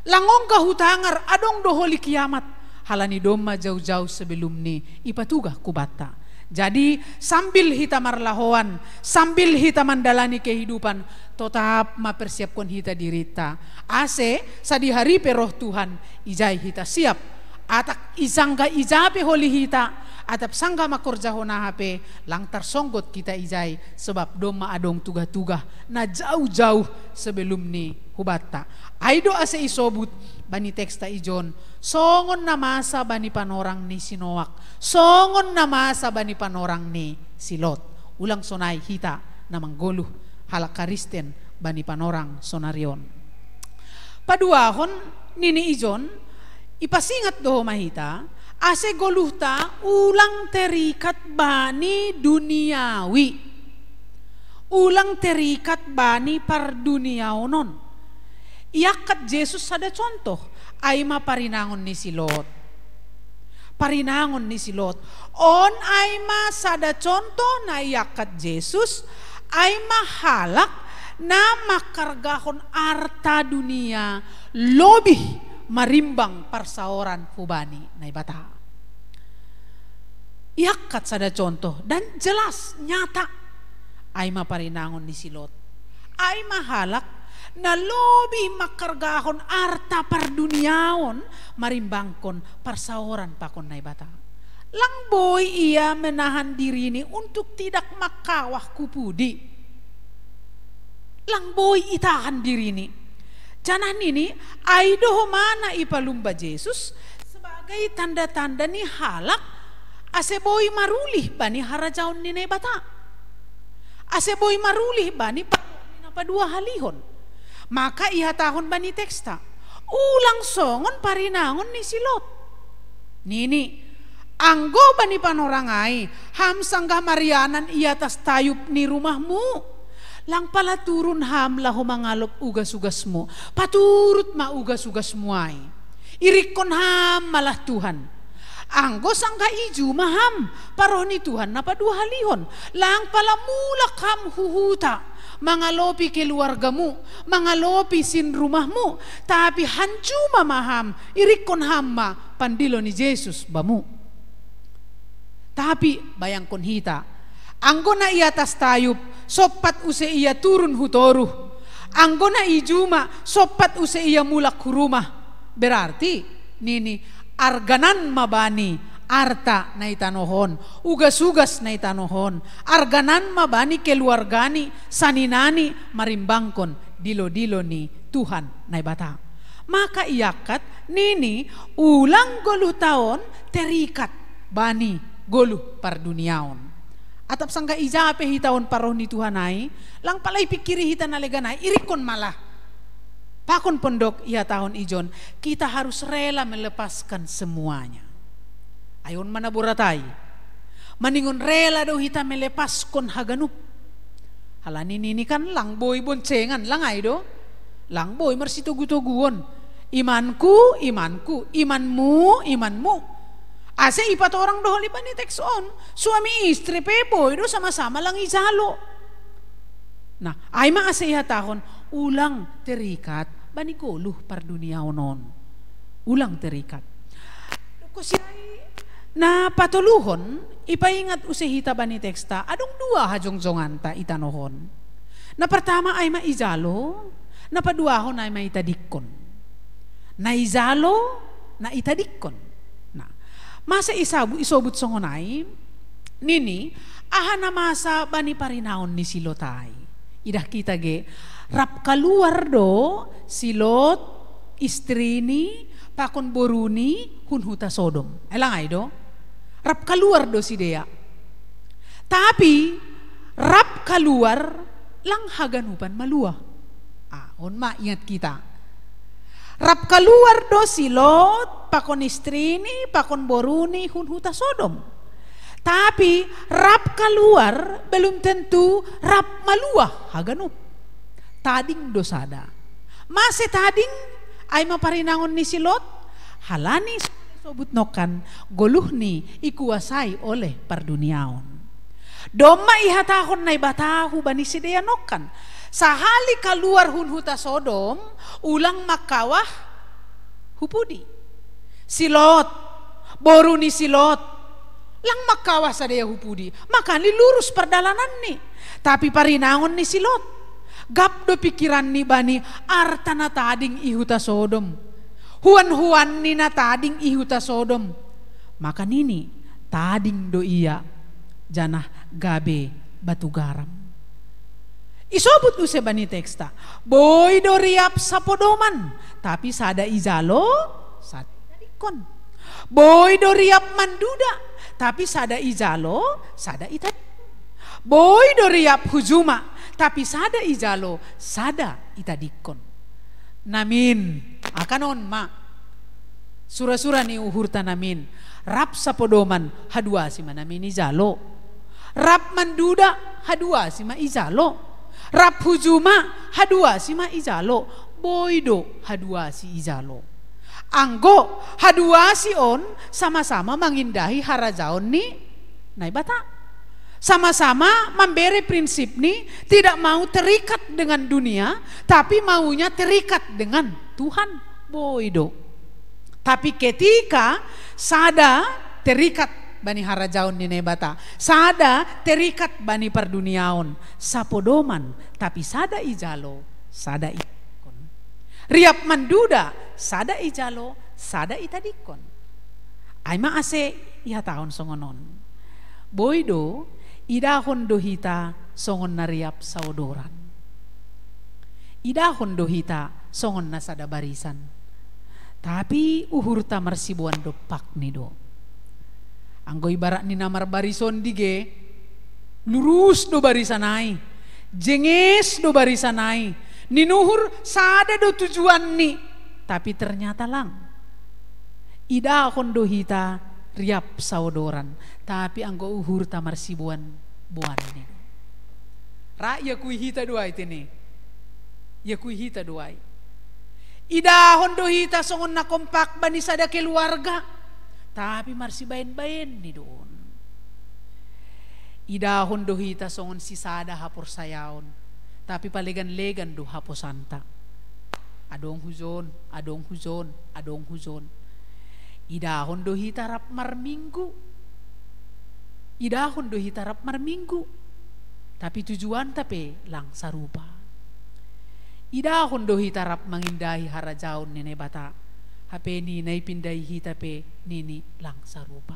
Lang ongga hutangar adong do holi kiamat." Halani domma jauh-jauh sebelum ni ipatugah hubanta. Jadi, sambil hita marlahoan, sambil hita mandalani kehidupan, totap ma persiapkon hita dirinta. Ase, sadihari pe roh Tuhan, ijai hita siap. Atap i sanggah ija pe holi hita, atap sanggah mangkorjahon aha pe, lang tarsonggot hita ijai, sebab domma adong tugah-tugah na jauh-jauh sebelum ni hubanta. Ai do ase isobut bani teksta ijon, songon na masa bani panorang ni si Noak, songon na masa bani panorang ni si Lot. Ulang sonai hita na manggoluh halak Kristen bani panorang sonari on. Paduahon, nini ijon, ipasingat do homa hita, ase goluhta ulang terikat bani duniawi. Ulang terikat bani parduniaon on. Iangkat Jesus sada contoh, ai ma parinangon ni si Lot. Parinangon ni si Lot. On ai ma sada contoh na iangkat Jesus, ai ma halak na mangkargahon arta dunia lobih marimbang parsaoran hubani Naibata. Iangkat sada contoh dan jelas, nyata. Ai ma parinangon ni si Lot. Ai ma halak na lobih mangkargahon arta parduniaon marimbangkon parsaoran pakon Naibata. Lang boi ia menahan dirini untuk tidak mangkawah hu pudi. Lang boi itahan dirini. Janah nini, ai do homa na ipalumba Jesus sebagai tanda-tanda ni halak ase boi marulih bani harajaon ni Naibata. Ase boi marulih bani parroh ni na paduahalihon. Maka ihatahon bani teksta, ulang songon parinangon ni si Lot. Nini, anggo bani panorang ai, ham sanggah marianan i atas tayup ni rumahmu, lang pala turun ham laho mangalop ugas-ugasmu, paturut ma ugas-ugasmu ai. Irikkon ham malah Tuhan. Anggo sanggah i juma ham parroh ni Tuhan na paduahalihon, lang pala mulak ham hu huta, mangalopi keluargamu, mangalopi sin rumahmu, tapi hanjuma ma ham, irikkon ham ma pandilo ni Jesus bamu. Tapi bayangkon hita, anggo na i atas tayup, sompat use ia turun hu toruh, anggo na i juma, sompat use ia mulak hu rumah. Berarti, nini, arganan ma bani arta na i tanoh on, ugas-ugas na i tanoh on, arganan ma bani keluargani, saninani marimbangkon dilo-dilo ni Tuhan Naibata. Maka iangkat, nini, ulang goluhta on terikat bani goluh parduniaon. Atap sanggah ija pe hita on parroh ni Tuhan ai, lang pala ipingkiri hita na legan ai, irikkon malah. Pakon pondok ihatahon ijon, kita harus rela melepaskan semuanya. Ai on ma na borat ai. Maningon rela do hita melepaskon haganup. Halani nini kan lang boi boncengan, lang ai do. Lang boi marsitogu-toguon. Imanku, imanku, imanmu, imanmu. Ase ipatorang do holi bani teks on, suami istri pe boi do sama-sama lang ijalo. Nah, ai ma ase ihatahon, ulang terikat bani goluh parduniaon on. Ulang terikat. Dokkon siai, na patoluhon, ipaingat use hita bani teksta, adong dua hajongjonganta i tanoh on. Na pertama ai ma ijalo, na paduahon ai ma itadingkon. Na ijalo, na itadingkon. Nah, masa isabu-, isobut songon ai, nini, aha na masa bani parinaon ni si Lot ai. Idah hita ge, rap kaluar do si Lot, istrini, pakon boruni, hun huta Sodom. Ai lang ai do. Rap kaluar do sidea. Tapi, rap kaluar lang haganupan malua. Ah, on ma ingat hita. Rap kaluar do si Lot, pakon istrini, pakon boruni, hun huta Sodom. Tapi rap kaluar belum tentu rap maluah haganup. Tading do sada. Mase tading? Ai ma parinangon ni si Lot, halani sobut nongkan, goluhni ikuasai oleh parduniaon. Domma ihatahon Naibata hubani sidea nongkan, sahali kaluar hun huta Sodom, ulang mangkawah hu pudi. Si Lot, boru ni si Lot, lang mangkawah sidea hu pudi, makani lurus pardalananni. Tapi parinangon ni si Lot, gap do pikiranni bani arta na tading i huta Sodom, huan-huanni na tading i huta Sodom. Maka nini, tading do ia, janah gabe batu garam. Isobut use bani teksta, boi do riap sapodoman, tapi sada ijalo, sada itadingkon. Boi do riap manduda, tapi sada ijalo, sada itadingkon. Boi do riap hu juma, tapi sada ijalo, sada itadingkon. Namin, akanon ma. Sura-sura ni uhurta namin, rap sapodoman, haduasi ma namin ijalo. Rap manduda, haduasi ma ijalo. Rap hu juma, haduasi ma ijalo. Boi do haduasi ijalo. Anggo haduasi on sama-sama mangindahi harajaon ni Naibata. Sama-sama memberi prinsip ni tidak mau terikat dengan dunia, tapi maunya terikat dengan Tuhan. Boi do. Tapi ketika sada terikat bani harajaon ni Naibata, sada terikat bani parduniaon, sapodoman, tapi sada ijalo, sada itadingkon. Riap manduda, sada ijalo, sada itadingkon. Ai ma ase ihatahon songon on. Boi do, idahon do hita songon na riap saodoran. Idahon do hita songon na sada barisan. Tapi uhurta marsiboan dompakni do. Anggo ibarat ni na marbarison dige, lurus do barisan ai, jenges do barisan ai, ninuhur sada do tujuanni, tapi ternyata lang. Idahon do hita riap saodoran, tapi anggo uhurta marsiboan, boanni do. Ra iakui hita do ai tene. Iakui hita do ai. Idahon do hita songon na kompak bani sada keluarga, tapi marsibaen-baenni do on. Idahon do hita songon sisada haporsayaon, tapi palegan-legan do haposanta. Adong hujon, adong hujon, adong hujon. Idahon do hita rap marminggu. Idahon do hita rap marminggu. Tapi tujuanta pe lang sarupa. Idahon do hita rap mangindahi harajaon ni Naibata. Hape ni na ipindai hita pe nini lang sarupa.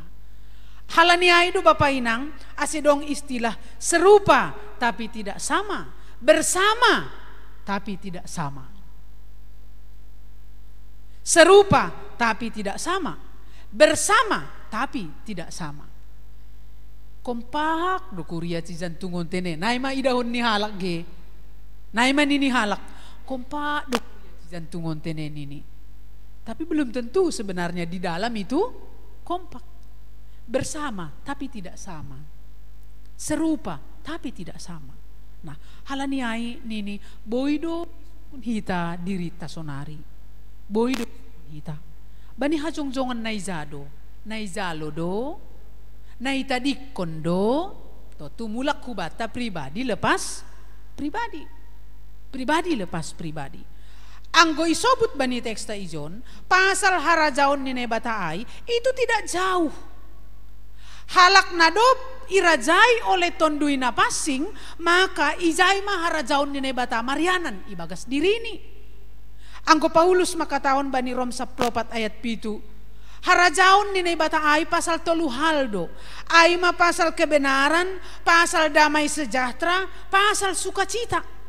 Halani ai do bapa inang, ase dong istilah serupa tapi tidak sama, bersama tapi tidak sama. Serupa tapi tidak sama, bersama tapi tidak sama. Kompak do kuria cijantungon tene, nai ma idahon ni halak ge. Nai ma nini halak, kompak do kuria cijantungon tene nini. Tapi belum tentu sebenarnya di dalam itu kompak. Bersama tapi tidak sama. Serupa tapi tidak sama. Nah, halani ai nini, boi do hita dirita sonari. Boi do hita. Bani hajongjongan na ija do, na ijalo do, na itadingkon do, to tumulak hubanta pribadi lepas pribadi. Pribadi lepas pribadi. Anggo isobut bani teksta ijon, pasal harajaon ni Naibata ai, itu tidak jauh. Halak na dob irajai oleh Tonduy Napansing, maka ijai ma harajaon ni Naibata marianan ibagas dirini. Anggo Paulus mangkatahon bani Rom saplopat ayat pitu, harajaon ni Naibata ai pasal tolu hal do. Ai ma pasal kebenaran, pasal damai sejahtera, pasal sukacita.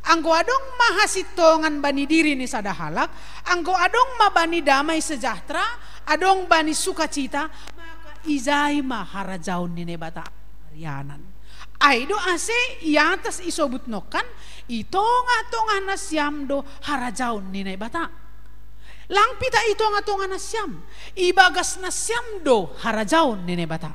Anggo adong ma hasintongan bani diri ni sada halak, anggo adong ma bani damai sejahtera, adong bani sukacita, maka ijai ma harajaon ni Naibata marianan. Ai do ase i atas isobut nongkan, i tongah-tongah nasiam do harajaon ni Naibata. Lang pita i tongah-tongah nasiam, ibagas nasiam do harajaon ni Naibata.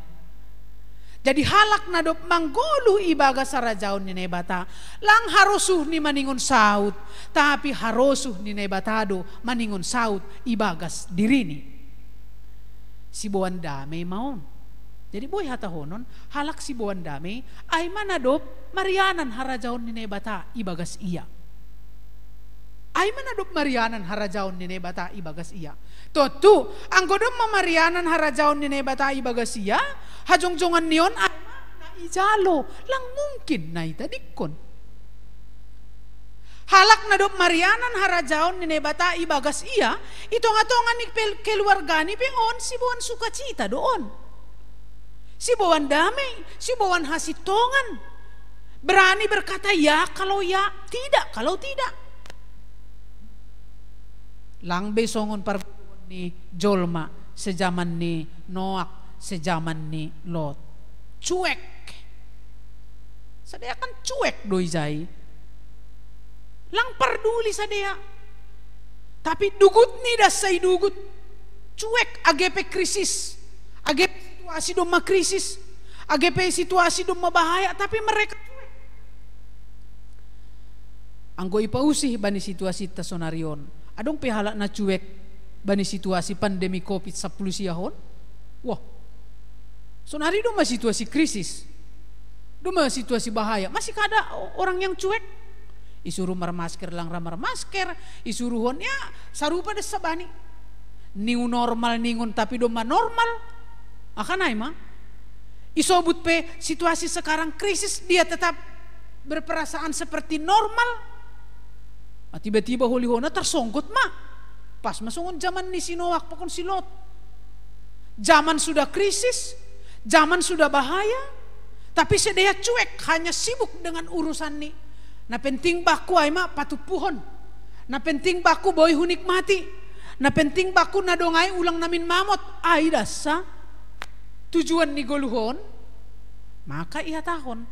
Jadi halak na dob manggoluh ibagas harajaon ni Naibata, lang harosuh ni maningon saud, tapi harosuh ni Naibata do maningon saud ibagas dirini. Siboan dame ma on. Jadi boi hatahonon, halak siboan dame, ai ma na dob marianan harajaon ni Naibata ibagas ia. Ai ma na dob marianan harajaon ni Naibata ibagas ia. Tontu, anggo domma marianan harajaon ni Naibata ibagas ia, hajongjongan ni on ai ma na ijalo, lang mungkin na itadingkon. Halak na dob marianan harajaon ni Naibata ibagas ia, i tonga-tonga ni pel-, keluargani pe on siboan sukacita do on. Siboan dame, siboan hasintongan. Berani berkata ya kalau ya, tidak kalau tidak. Lang be songon pargoluhon ni jolma sejaman ni Noak, sejaman ni Lot. Cuek. Sadea kan cuek do ijai. Lang parduli sadea. Tapi dugut ni das sai dugut. Cuek, age pe krisis. Age pe situasi domma krisis. Age pe situasi domma bahaya, tapi mereka cuek. Anggo ipausih bani situasinta sonari on, adong pe halak na cuek bani situasi pandemi covid sampulu sia on? Wah. Sonari domma situasi krisis. Domma situasi bahaya. Masih kada o-, orang yang cuek? Isuruh marmasker lang ra marmasker, isuruhon ya sarupa das sabani. New normal ningon tapi domma normal. Akan ai ma. Isobut pe situasi sekarang krisis, dia tetap berperasaan seperti normal. Ah, tiba-tiba holihona tarsonggot ma. Pas ma songon jaman ni si Noak pakon si Lot. Zaman sudah krisis, zaman sudah bahaya, tapi sidea cuek, hanya sibuk dengan urusan ni. Na penting bangku ai ma patumpuhon. Na penting bangku boi hunikmati. Na penting bangku na dong ai ulang namin mamot. Ai dasa tujuan ni goluh on. Maka ihatahon,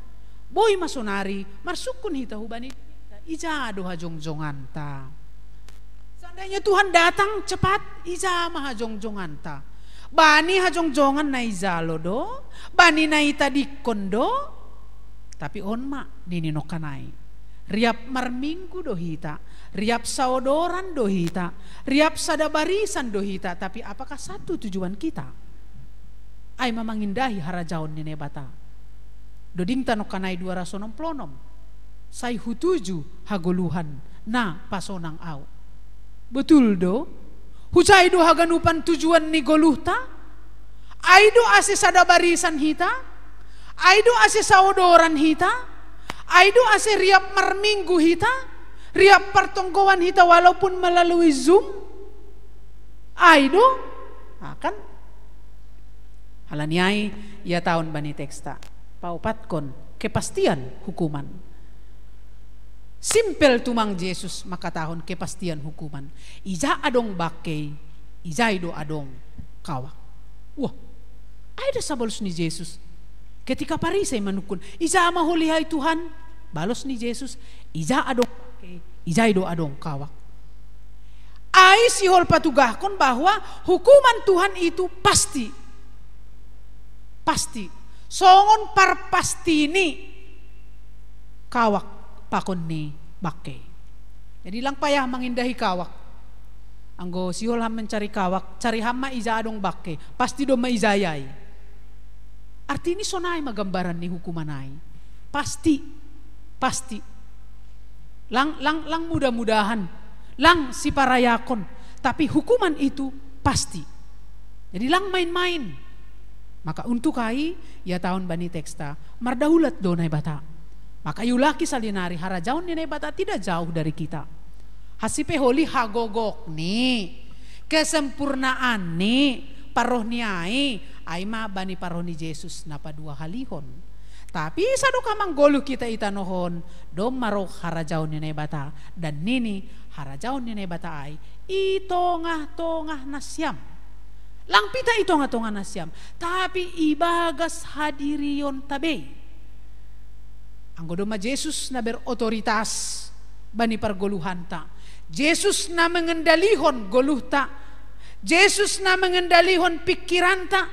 boi ma sonari marsungkun hita hubani diritta, ija do hajongjonganta. Seandainya Tuhan datang cepat, ija ma hajongjonganta? Bani hajongjongan na ijalo do, bani na itadingkon do. Tapi on ma, nini nongkan ai, riap marminggu do hita, riap saodoran do hita, riap sada barisan do hita, tapi apakah satu tujuan kita? Ai ma mangindahi harajaon ni Naibata. Dodingta nongkan ai dua ratus onom pulu onom. Sai hutuju hagoluhan na pasonang au. Botul do? Hujai do haganupan tujuan ni goluhta? Ai do ase sada barisan hita? Ai do ase saodoran hita? Ai do ase riap marminggu hita? Riap partonggoan hita walaupun melalui Zoom? Ai do? Ah, kan? Halani ai, ihatahon bani teksta, paopatkon, kepastian hukuman. Simpel tumang Jesus mangkatahon kepastian hukuman. Ija adong bangkei, ijai do adong kawak. Wah, ai dasa balos ni Jesus. Ketika Parisei manungkun, ija ma ho i ai Tuhan? Balos ni Jesus, ija adong bangkei, ijai do adong kawak. Ai sihol patugahkon bahwa hukuman Tuhan itu pasti. Pasti. Songon parpasti ni kawak pakon ni bangkei. Jadi lang payah mangindahi kawak. Anggo sihol ham mencari kawak, cari ham ma ija adong bangkei. Pasti domma ijai ai. Artini sonai ma gambaran ni hukuman ai. Pasti. Pasti. Lang, lang, lang mudah-mudahan, lang siparayakon, tapi hukuman itu pasti. Jadi lang main-main. Maka untuk ai, ihatahon bani teksta, mardaulat do Naibata. Maka iulaki salinari, harajaon ni Naibata tidak jauh dari kita. Hansi pe holi hagogokni, kesempurnaan ni, parroh ni ai, ai ma bani parroh ni Jesus na paduahalihon. Tapi sadok manggoluh hita i tanoh on, domma ro harajaon ni Naibata, dan nini harajaon ni Naibata ai i tongah-tongah nasiam. Lang pita i tongah-tongah nasiam, tapi ibagas hadirionta be. Anggo domma Jesus na berotoritas bani pargoluhanta, Jesus na mengendalihon goluhta, Jesus na mengendalihon pingkiranta,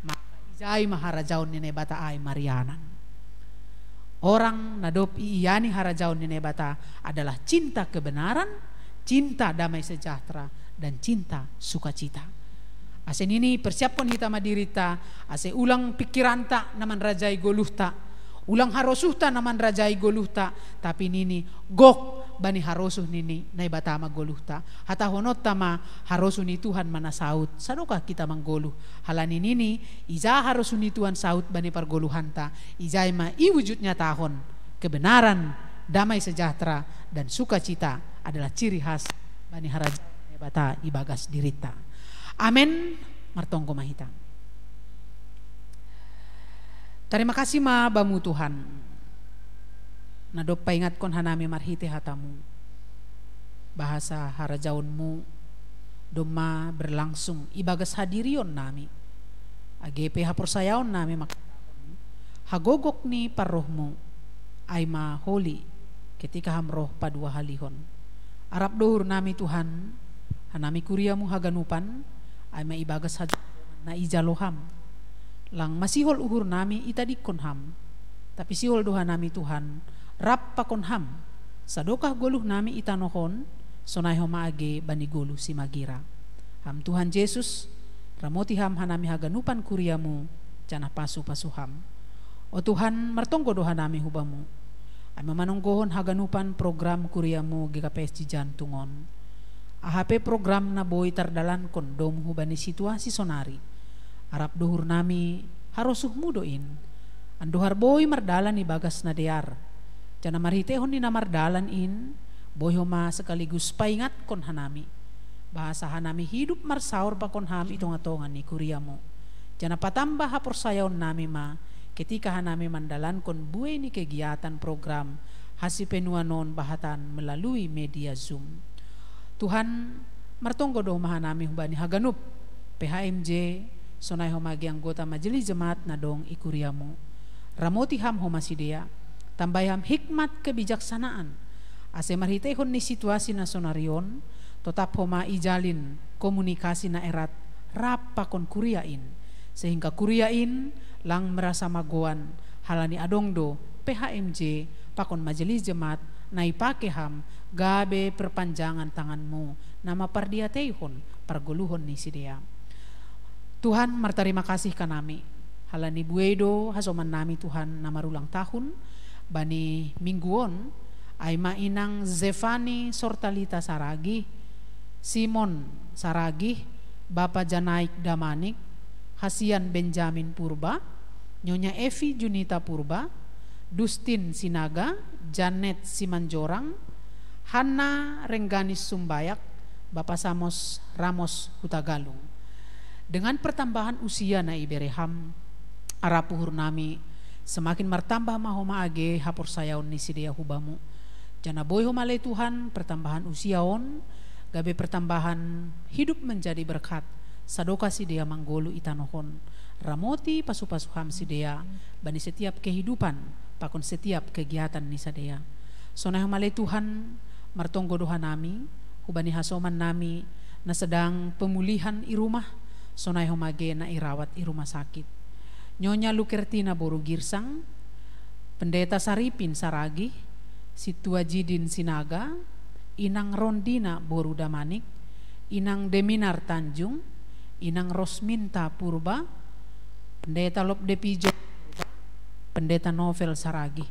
maka Ijai ma harajaon ni Naibata ai marianan. Orang na dob iiani harajaon ni Naibata adalah cinta kebenaran, cinta damai sejahtera, dan cinta sukacita. Ase nini persiapkon hita ma dirita, ase ulang pikiranta na manrajai goluhta, ulang harosuhta na manrajai goluhta, tapi nini gok bani harosuh ni Naibata ma goluhta. Hatahononta ma, harosuh ni Tuhan ma na saut, sadokah hita manggoluh. Halani nini, ija harosuh ni Tuhan saut bani pargoluhanta, ijai ma iwujud nyatahon kebenaran, damai sejahtera, dan sukacita adalah ciri khas bani harajaon Naibata ibagas dirita. Amen. Martonggo ma hita. Tarima kasih ma Bamu Tuhan, na dob paingatkon hanami marhite hata-Mu, bahasa harajaon-Mu domma berlangsung ibagas hadirion nami, age pe haporsayaon nami mangkatahon hagogok ni parroh-Mu, ai ma holi ketika Ham roh paduahalihon. Arap do uhur nami Tuhan, hanami kuria-Mu haganupan, ai ma ibagas hajolmaon na ijalo Ham. Lang masihol uhur nami itadingkon Ham, tapi sihol do hanami Tuhan rap pakon Ham, sadokah goluh nami i tanoh on, sonai homa age bani goluh simagira. Ham Tuhan Jesus, ramoti Ham hanami haganupan kuria-Mu, janah pasu-pasu Ham. O Tuhan, martonggo do hanami hu Bamu, ai ma manonggohon haganupan program kuria-Mu G K P S Cijantung on. Aha pe program na boi tardalankon dom hubani situasi sonari, arap do uhur nami, harosuh-Mu do in. Andohar boi mardalan ibagas na dear, janah marhitehon ni na mardalan in, boi homa sekaligus paingatkon hanami, bahasa hanami hidup marsaor pakon Ham i tonga-tonga ni kuria-Mu, janah patambah haporsayaon nami ma ketika hanami mandalankon buei ni kegiatan program hasipenuan on bahatan melalui media Zoom. Tuhan, martonggo do homa hanami hubani haganup P H M J, sonai homa age anggota majelis jemaat na dong i kuria-Mu. Ramoti Ham homa sidea, tambai Ham hikmat kebijaksanaan, ase marhiteihon ni situasi na sonari on, totap homa ijalin komunikasi na erat rap pakon kuria in, sehingga kuria in lang merasa magoan, halani adong do P H M J pakon majelis jemaat na ipake Ham gabe perpanjangan tangan-Mu na mapardiateihon pargoluhon ni sidea. Tuhan, martarima kasih kanami, halani buei do hasoman nami Tuhan na marulang tahun bani minggu on, ai ma inang Zefani Sortalita Saragih, Simon Saragih, Bapa Janaik Damanik, Hasian Benjamin Purba, Nyonya Evi Junita Purba, Dustin Sinaga, Janet Simanjorang, Hanna Rengganis Sumbayak, Bapa Samos Ramos Hutagalung. Dengan pertambahan usia na ibere Ham, arap uhur nami, semakin martambah ma homa age haporsayaon ni sidea hu Bamu. Janah boi homa ale Tuhan pertambahan usia on gabe pertambahan hidup menjadi berkat, sadokah sidea manggoluh i tanoh on. Ramoti pasu-pasu Ham sidea bani setiap kehidupan pakon setiap kegiatan ni sidea. Sonai homa ale Tuhan, martonggo do hanami hubani hasoman nami na sedang pemulihan i rumah, sonai homa age na irawat i rumah sakit. Nyonya Lukertina boru Girsang, Pendeta Saripin Saragih, Situa Jidin Sinaga, Inang Rondina boru Damanik, Inang Deminar Tanjung, Inang Rosminta Purba, Pendeta Lobde Pijo Purba, Pendeta Novel Saragih.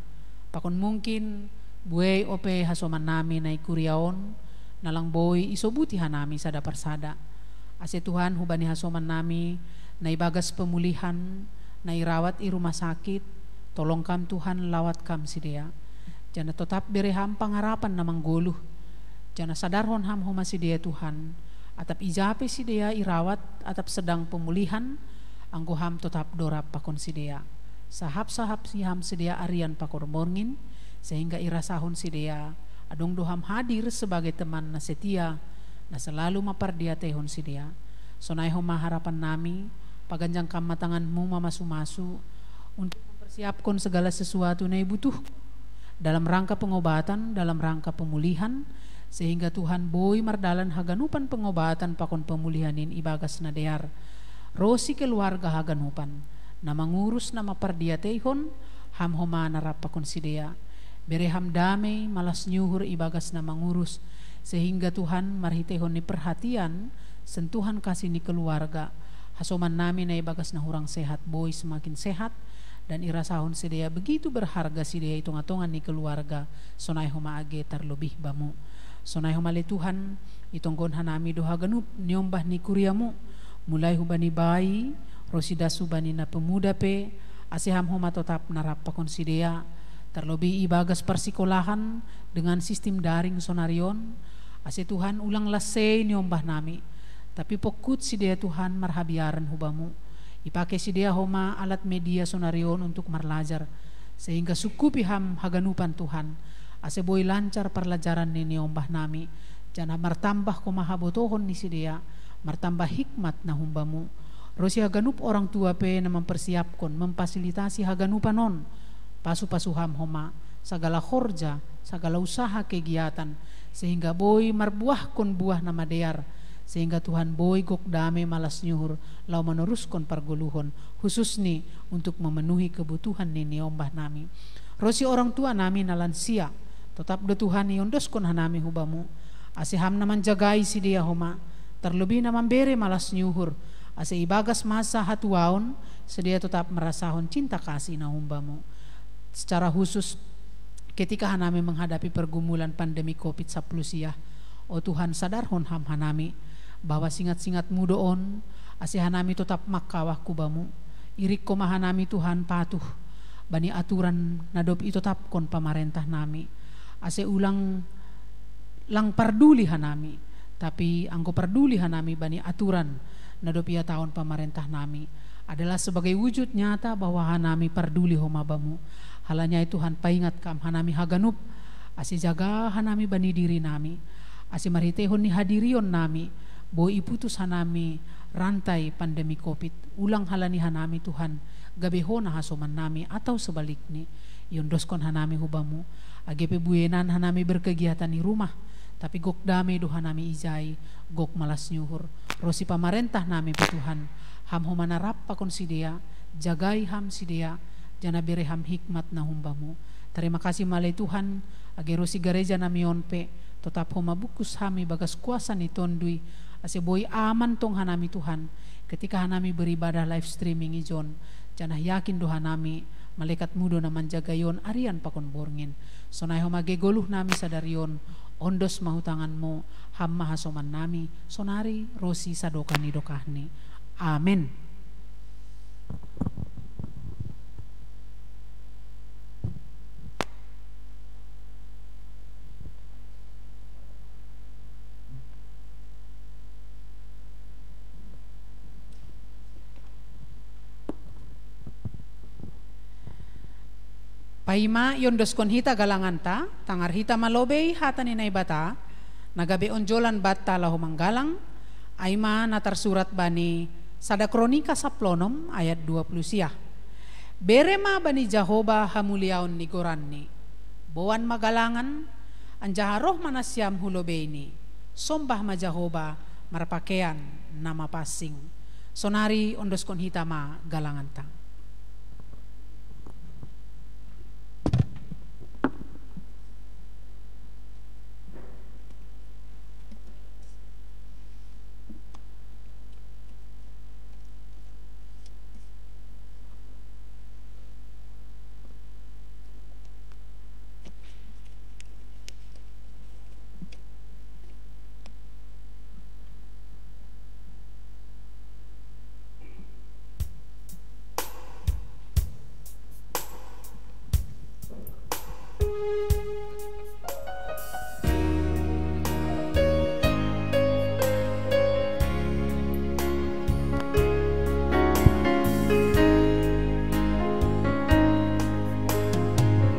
Pakon mungkin buei ope hasoman nami na i kuria on, na lang boi isobuti hanami sada parsada. Ase Tuhan, hubani hasoman nami na ibagas pemulihan, na irawat i rumah sakit, tolong Kam Tuhan, lawat Kam sidea. Janah totap bere Ham pangarapan na manggoluh, janah sadarhon Ham homa sidea Tuhan, atap ija pe sidea irawat atap sedang pemulihan, anggo Ham totap do rap pakon sidea. Sahap-sahap si Ham sidea arian pakon borngin, sehingga irasahon sidea adong do Ham hadir sebagai teman na setia, na selalu mapardiateihon sidea. Sonai homa harapan nami, paganjang Kam ma tangan-Mu mamasu-masu untuk mempersiapkon segala sesuatu na ibutuhkon dalam rangka pengobatan, dalam rangka pemulihan, sehingga Tuhan, boi mardalan haganupan pengobatan pakon pemulihan in ibagas na dear, ro si keluarga haganupan, na mangurus na mapardiateihon, ham homa na rap pakon sidea. Bere ham damei malas ni uhur ibagas na mangurus, sehingga Tuhan marhiteihon ni perhatian, sentuhan kasih ni keluarga, hasoman nami na ibagas na hurang sehat boi semakin sehat, dan irasahon sidea begitu berharga sidea i tonga-tonga ni keluarga, sonai homa age tarlobih bamu. Sonai homa ale Tuhan, itonggohon hanami do haganup niombah ni kuriamu, mulai hubani bayi, ro sidas hubani na pemuda pe, ase ham homa totap na rap pakon sidea, tarlobih ibagas parsikolahan dengan sistim daring sonarion, ase Tuhan ulang lasei niombah nami, tapi pongkut sidea Tuhan marhabiaran hubamu. Ipake sidea homa alat media sonarion untuk marlajar, sehingga sungkupi ham haganupan Tuhan, ase boi lancar parlajaran ni niombah nami, janah martambah homa habotohon ni sidea, martambah hikmat na humbamu. Ro si haganup orang tua pe na mempersiapkon, memfasilitasi haganupan on, pasu-pasu ham homa, sagala horja, sagala usaha kegiatan, sehingga boi marbuahkon buah na madear, sehingga Tuhan boi gok dame malas ni uhur, laho manoruskon pargoluhon, hususni untuk memenuhi kebutuhan ni niombah nami. Ro si orang tua nami na lansia, totap do Tuhan iondoskon hanami hubamu, ase ham na manjagai sidea homa, tarlobih na mambere malas ni uhur, ase ibagas masa hatuaon, sidea totap marasahon cinta kasih na humbamu. Secara khusus, ketika hanami menghadapi pergumulan pandemi covid sapuluh siah, o Tuhan, sadarhon ham hanami, bahwa singat-singatmu do on, ase hanami totap mangkawah hubamu. Irik homa hanami Tuhan patuh bani aturan na dob itotapkon pamarentah nami, ase ulang lang parduli hanami, tapi anggo parduli hanami bani aturan na dob ihatahon pamarentah nami, adalah sebagai wujud nyata bahwa hanami parduli homa bamu. Halani ai Tuhan, paingat kam hanami haganup, ase jaga hanami bani diri nami, ase marhiteihon ni hadirion nami, boi iputus hanami rantai pandemi covid. Ulang halani hanami Tuhan, gabe ho na hasoman nami atau sebalikni, iondoskon hanami hubamu, age pe buenan hanami berkegiatan i rumah, tapi gok dame do hanami ijai, gok malas ni uhur. Ro si pamarentah nami pe Tuhan, ham homa na rap pakon sidea, jagai ham sidea, janah bere ham hikmat na humbamu. Terima kasih ma ale Tuhan, age ro si gareja nami on pe, totap homa bungkus ham ibagas kuasa ni Tonduy, ase boi aman tong hanami Tuhan, ketika hanami beribadah live streaming ijon, janah yakin do hanami, malaekatmu do na manjagai on arian pakon borngin. Sonai homa age goluh nami sadari on, ondos ma hu tanganmu, ham ma hasoman nami, sonari ro si sadokah ni dokahni. Amen. Paima iondoskon hita galanganta, tangar hita ma lobei hata ni Naibata, na gabe onjolan banta laho manggalang, ai ma na tarsurat bani Sada Kronika saplonom ayat dua puluh siah. Bere ma bani Jahoba hamuliaon ni goranni. Boan ma galangan, anjaha roh ma nasiam hu lobeini. Sombah ma Jahoba marpakean na mapansing. Sonari ondoskon hita ma galanganta.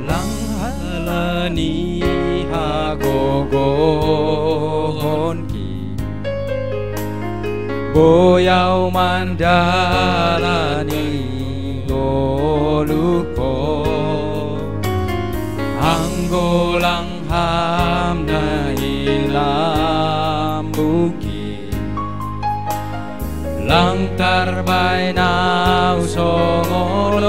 Lang halani hagogohonki, boi ahu mandalani goluhku, anggo lang ham na i lambungki. Lang tarbaen ahu songon on.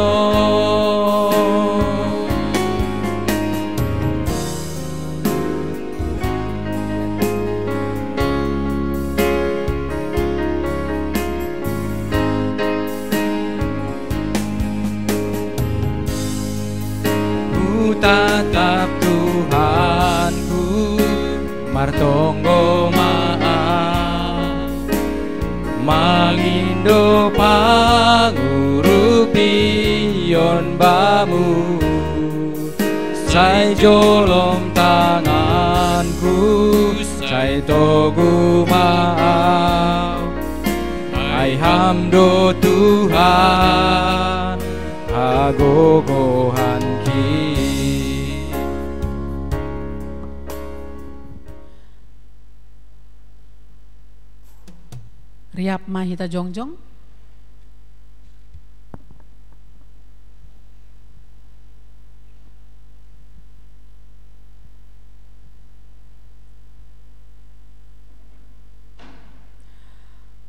Hutatap Tuhanku, martonggo ma ahu, mangindo pangurupion Bamu. Sai jolom tanganku, sai togu ma ahu, ai Ham do Tuhan hagogohanki. Riap ma hita jongjong.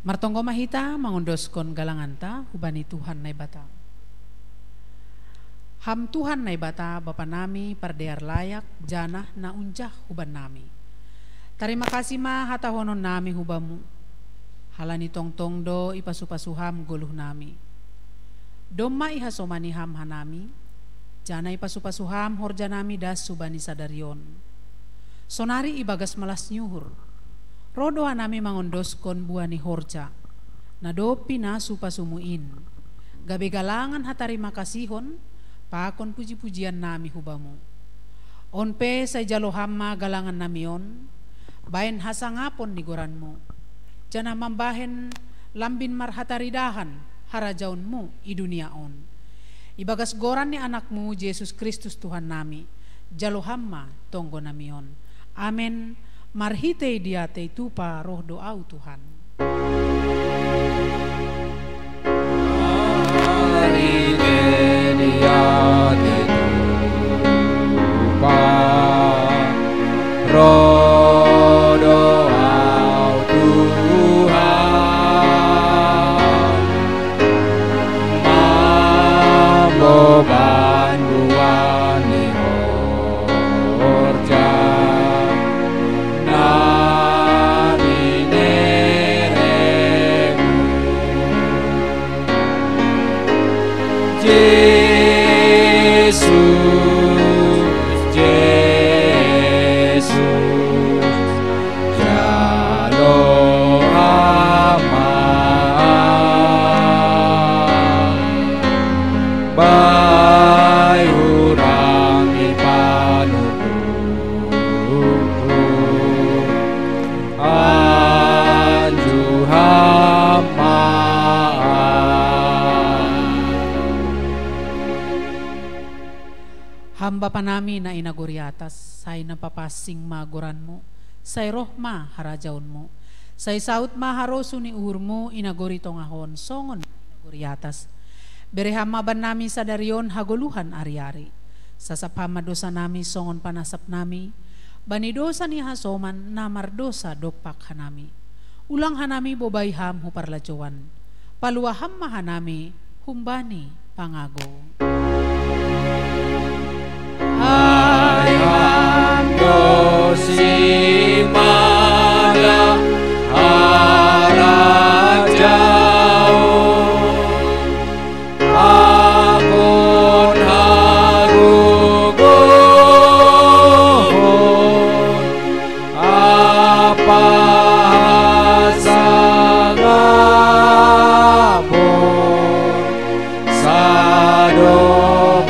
Martonggo ma hita mangondoskon galanganta hubani Tuhan Naibata. Ham Tuhan Naibata, Bapa nami, pardear layak, janah na unjah hubannami. Tarima kasih ma hatahonon nami hu Bamu, halani tongtong do ipasu-pasu Ham goluh nami. Domma ihasomani Ham hanami, janah ipasu-pasu Ham horja nami das hubani sadari on. Sonari ibagas malas ni uhur, roh do hanami mangondoskon buah ni horja na dob pinasu-pasumu in, gabe galangan hatarima kasihon pakon puji-pujian nami hu Bamu. On pe sai jalo Ham ma galangan nami on bahen hasangapon ni goranMu, janah mambahen lambin marhataridahan harajaonMu i dunia on. Ibagas goran ni AnakMu Jesus Kristus Tuhan nami, jalo Ham ma tonggo nami on. Amen. Marhitei diatei tupa roh do ahu Tuhan. Marhitei diatei tupa roh do ahu Tuhan, mamboban buah ni horja na bineremu. Jesus, Jesus, jalo Ham ma ahu, bahen hurang i panutuhku, anju Ham ma ahu. Ham Bapa nami na i nagori atas, sai na papansing ma goranMu, sai roh ma harajaonMu, sai saut ma harosuh ni uhurMu i nagori tongah on songon i nagori atas. Bere Ham ma bannami sadari on hagoluhan ari-ari. Sasap Ham ma dosa nami songon panasap nami bani dosa ni hasoman na mardosa dompak hanami. Ulang hanami bobai Ham hu parlajouan. Palua Ham ma hanami humbani pangago. Ai Ham do simada, harajaon, pakon hagogohon, ampa hasangapon, sadokah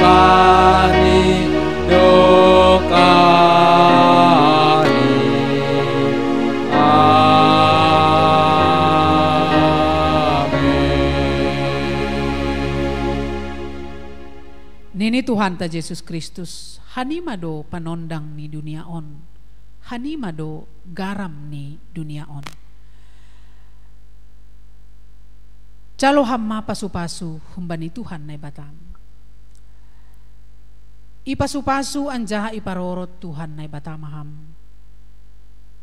ni dokah ni. Amen. Nini Tuhanta Jesus Kristus, hanima do panondang ni dunia on, hanima do garam ni dunia on. Jalo Ham ma pasu-pasu humbani Tuhan Naibatam. Ipasu-pasu anjaha iparorot Tuhan Naibata ma Ham.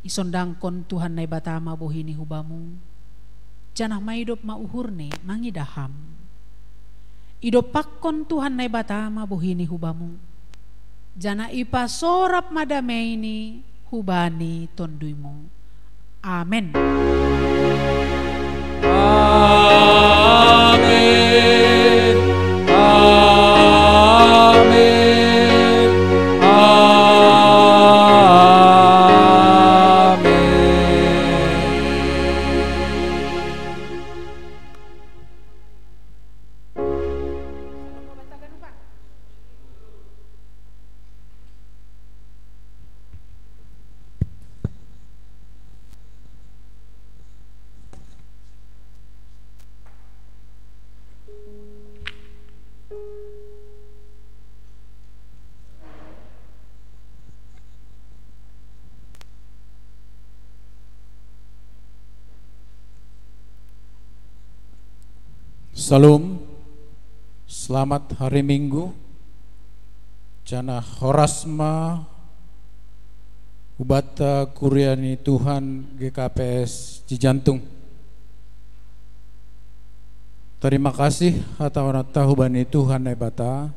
Isondangkon Tuhan Naibata ma bohi-Ni hu Bamu. janah maidop ma uhurni mangidah Ham. Idompakkon Tuhan Naibata ma bohini hu Bamu, janah ipasorap ma dameini hubani TonduyMu. Amen. Amen. Amen. Amen. Salam, selamat hari Minggu. Janah horas ma hubanta kuria ni Tuhan G K P S Cijantung. Tarima kasih hataonta hubani Tuhan Naibata,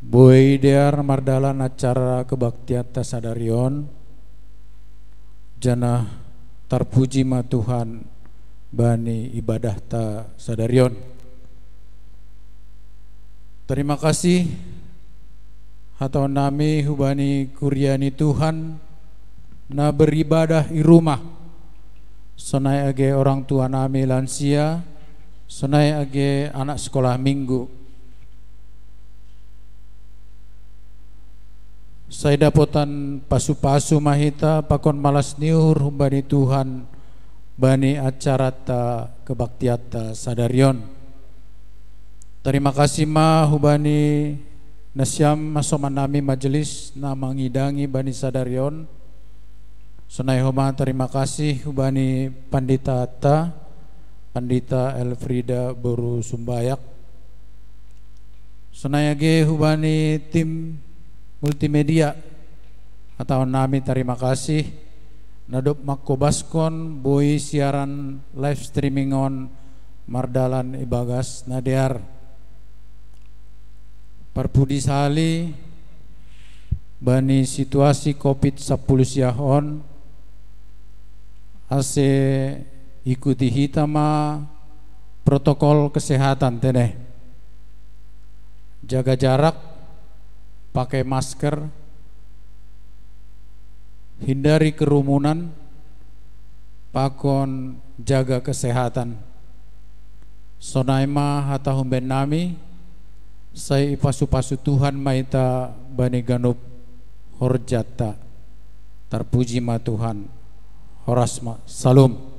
boi dear mardalan acara kebaktianta sadari on, janah tarpuji ma Tuhan bani ibadahta sadari on. Tarima kasih hataon nami hubani kuria ni Tuhan na beribadah i rumah, sonai age orang tua nami lansia, sonai age anak sekolah minggu. Sai dapotan pasu-pasu ma hita pakon malas ni uhur humbani Tuhan bani acaranta kebaktianta sadari on. Tarima kasih ma hubani nasiam hasoman nami majelis na mangidangi bani sadari on. Sonai homa tarima kasih hubani panditata, Pandita Elfrida boru Sumbayak. Sonai age hubani tim multimedia, hataon nami tarima kasih, na dob mangkobaskon boi siaran live streaming on mardalan ibagas na dear. Parpudi sali bani situasi covid sampulu siah on, ase ikuti hita ma protokol kesehatan tene. Jaga jarak, pakai masker, hindari kerumunan, pakon jaga kesehatan. Sonai ma hata humbani nami, sai ipasu-pasu Tuhan ma hita bani ganup horjanta. Tarpuji ma Tuhan. Horas ma. Salam.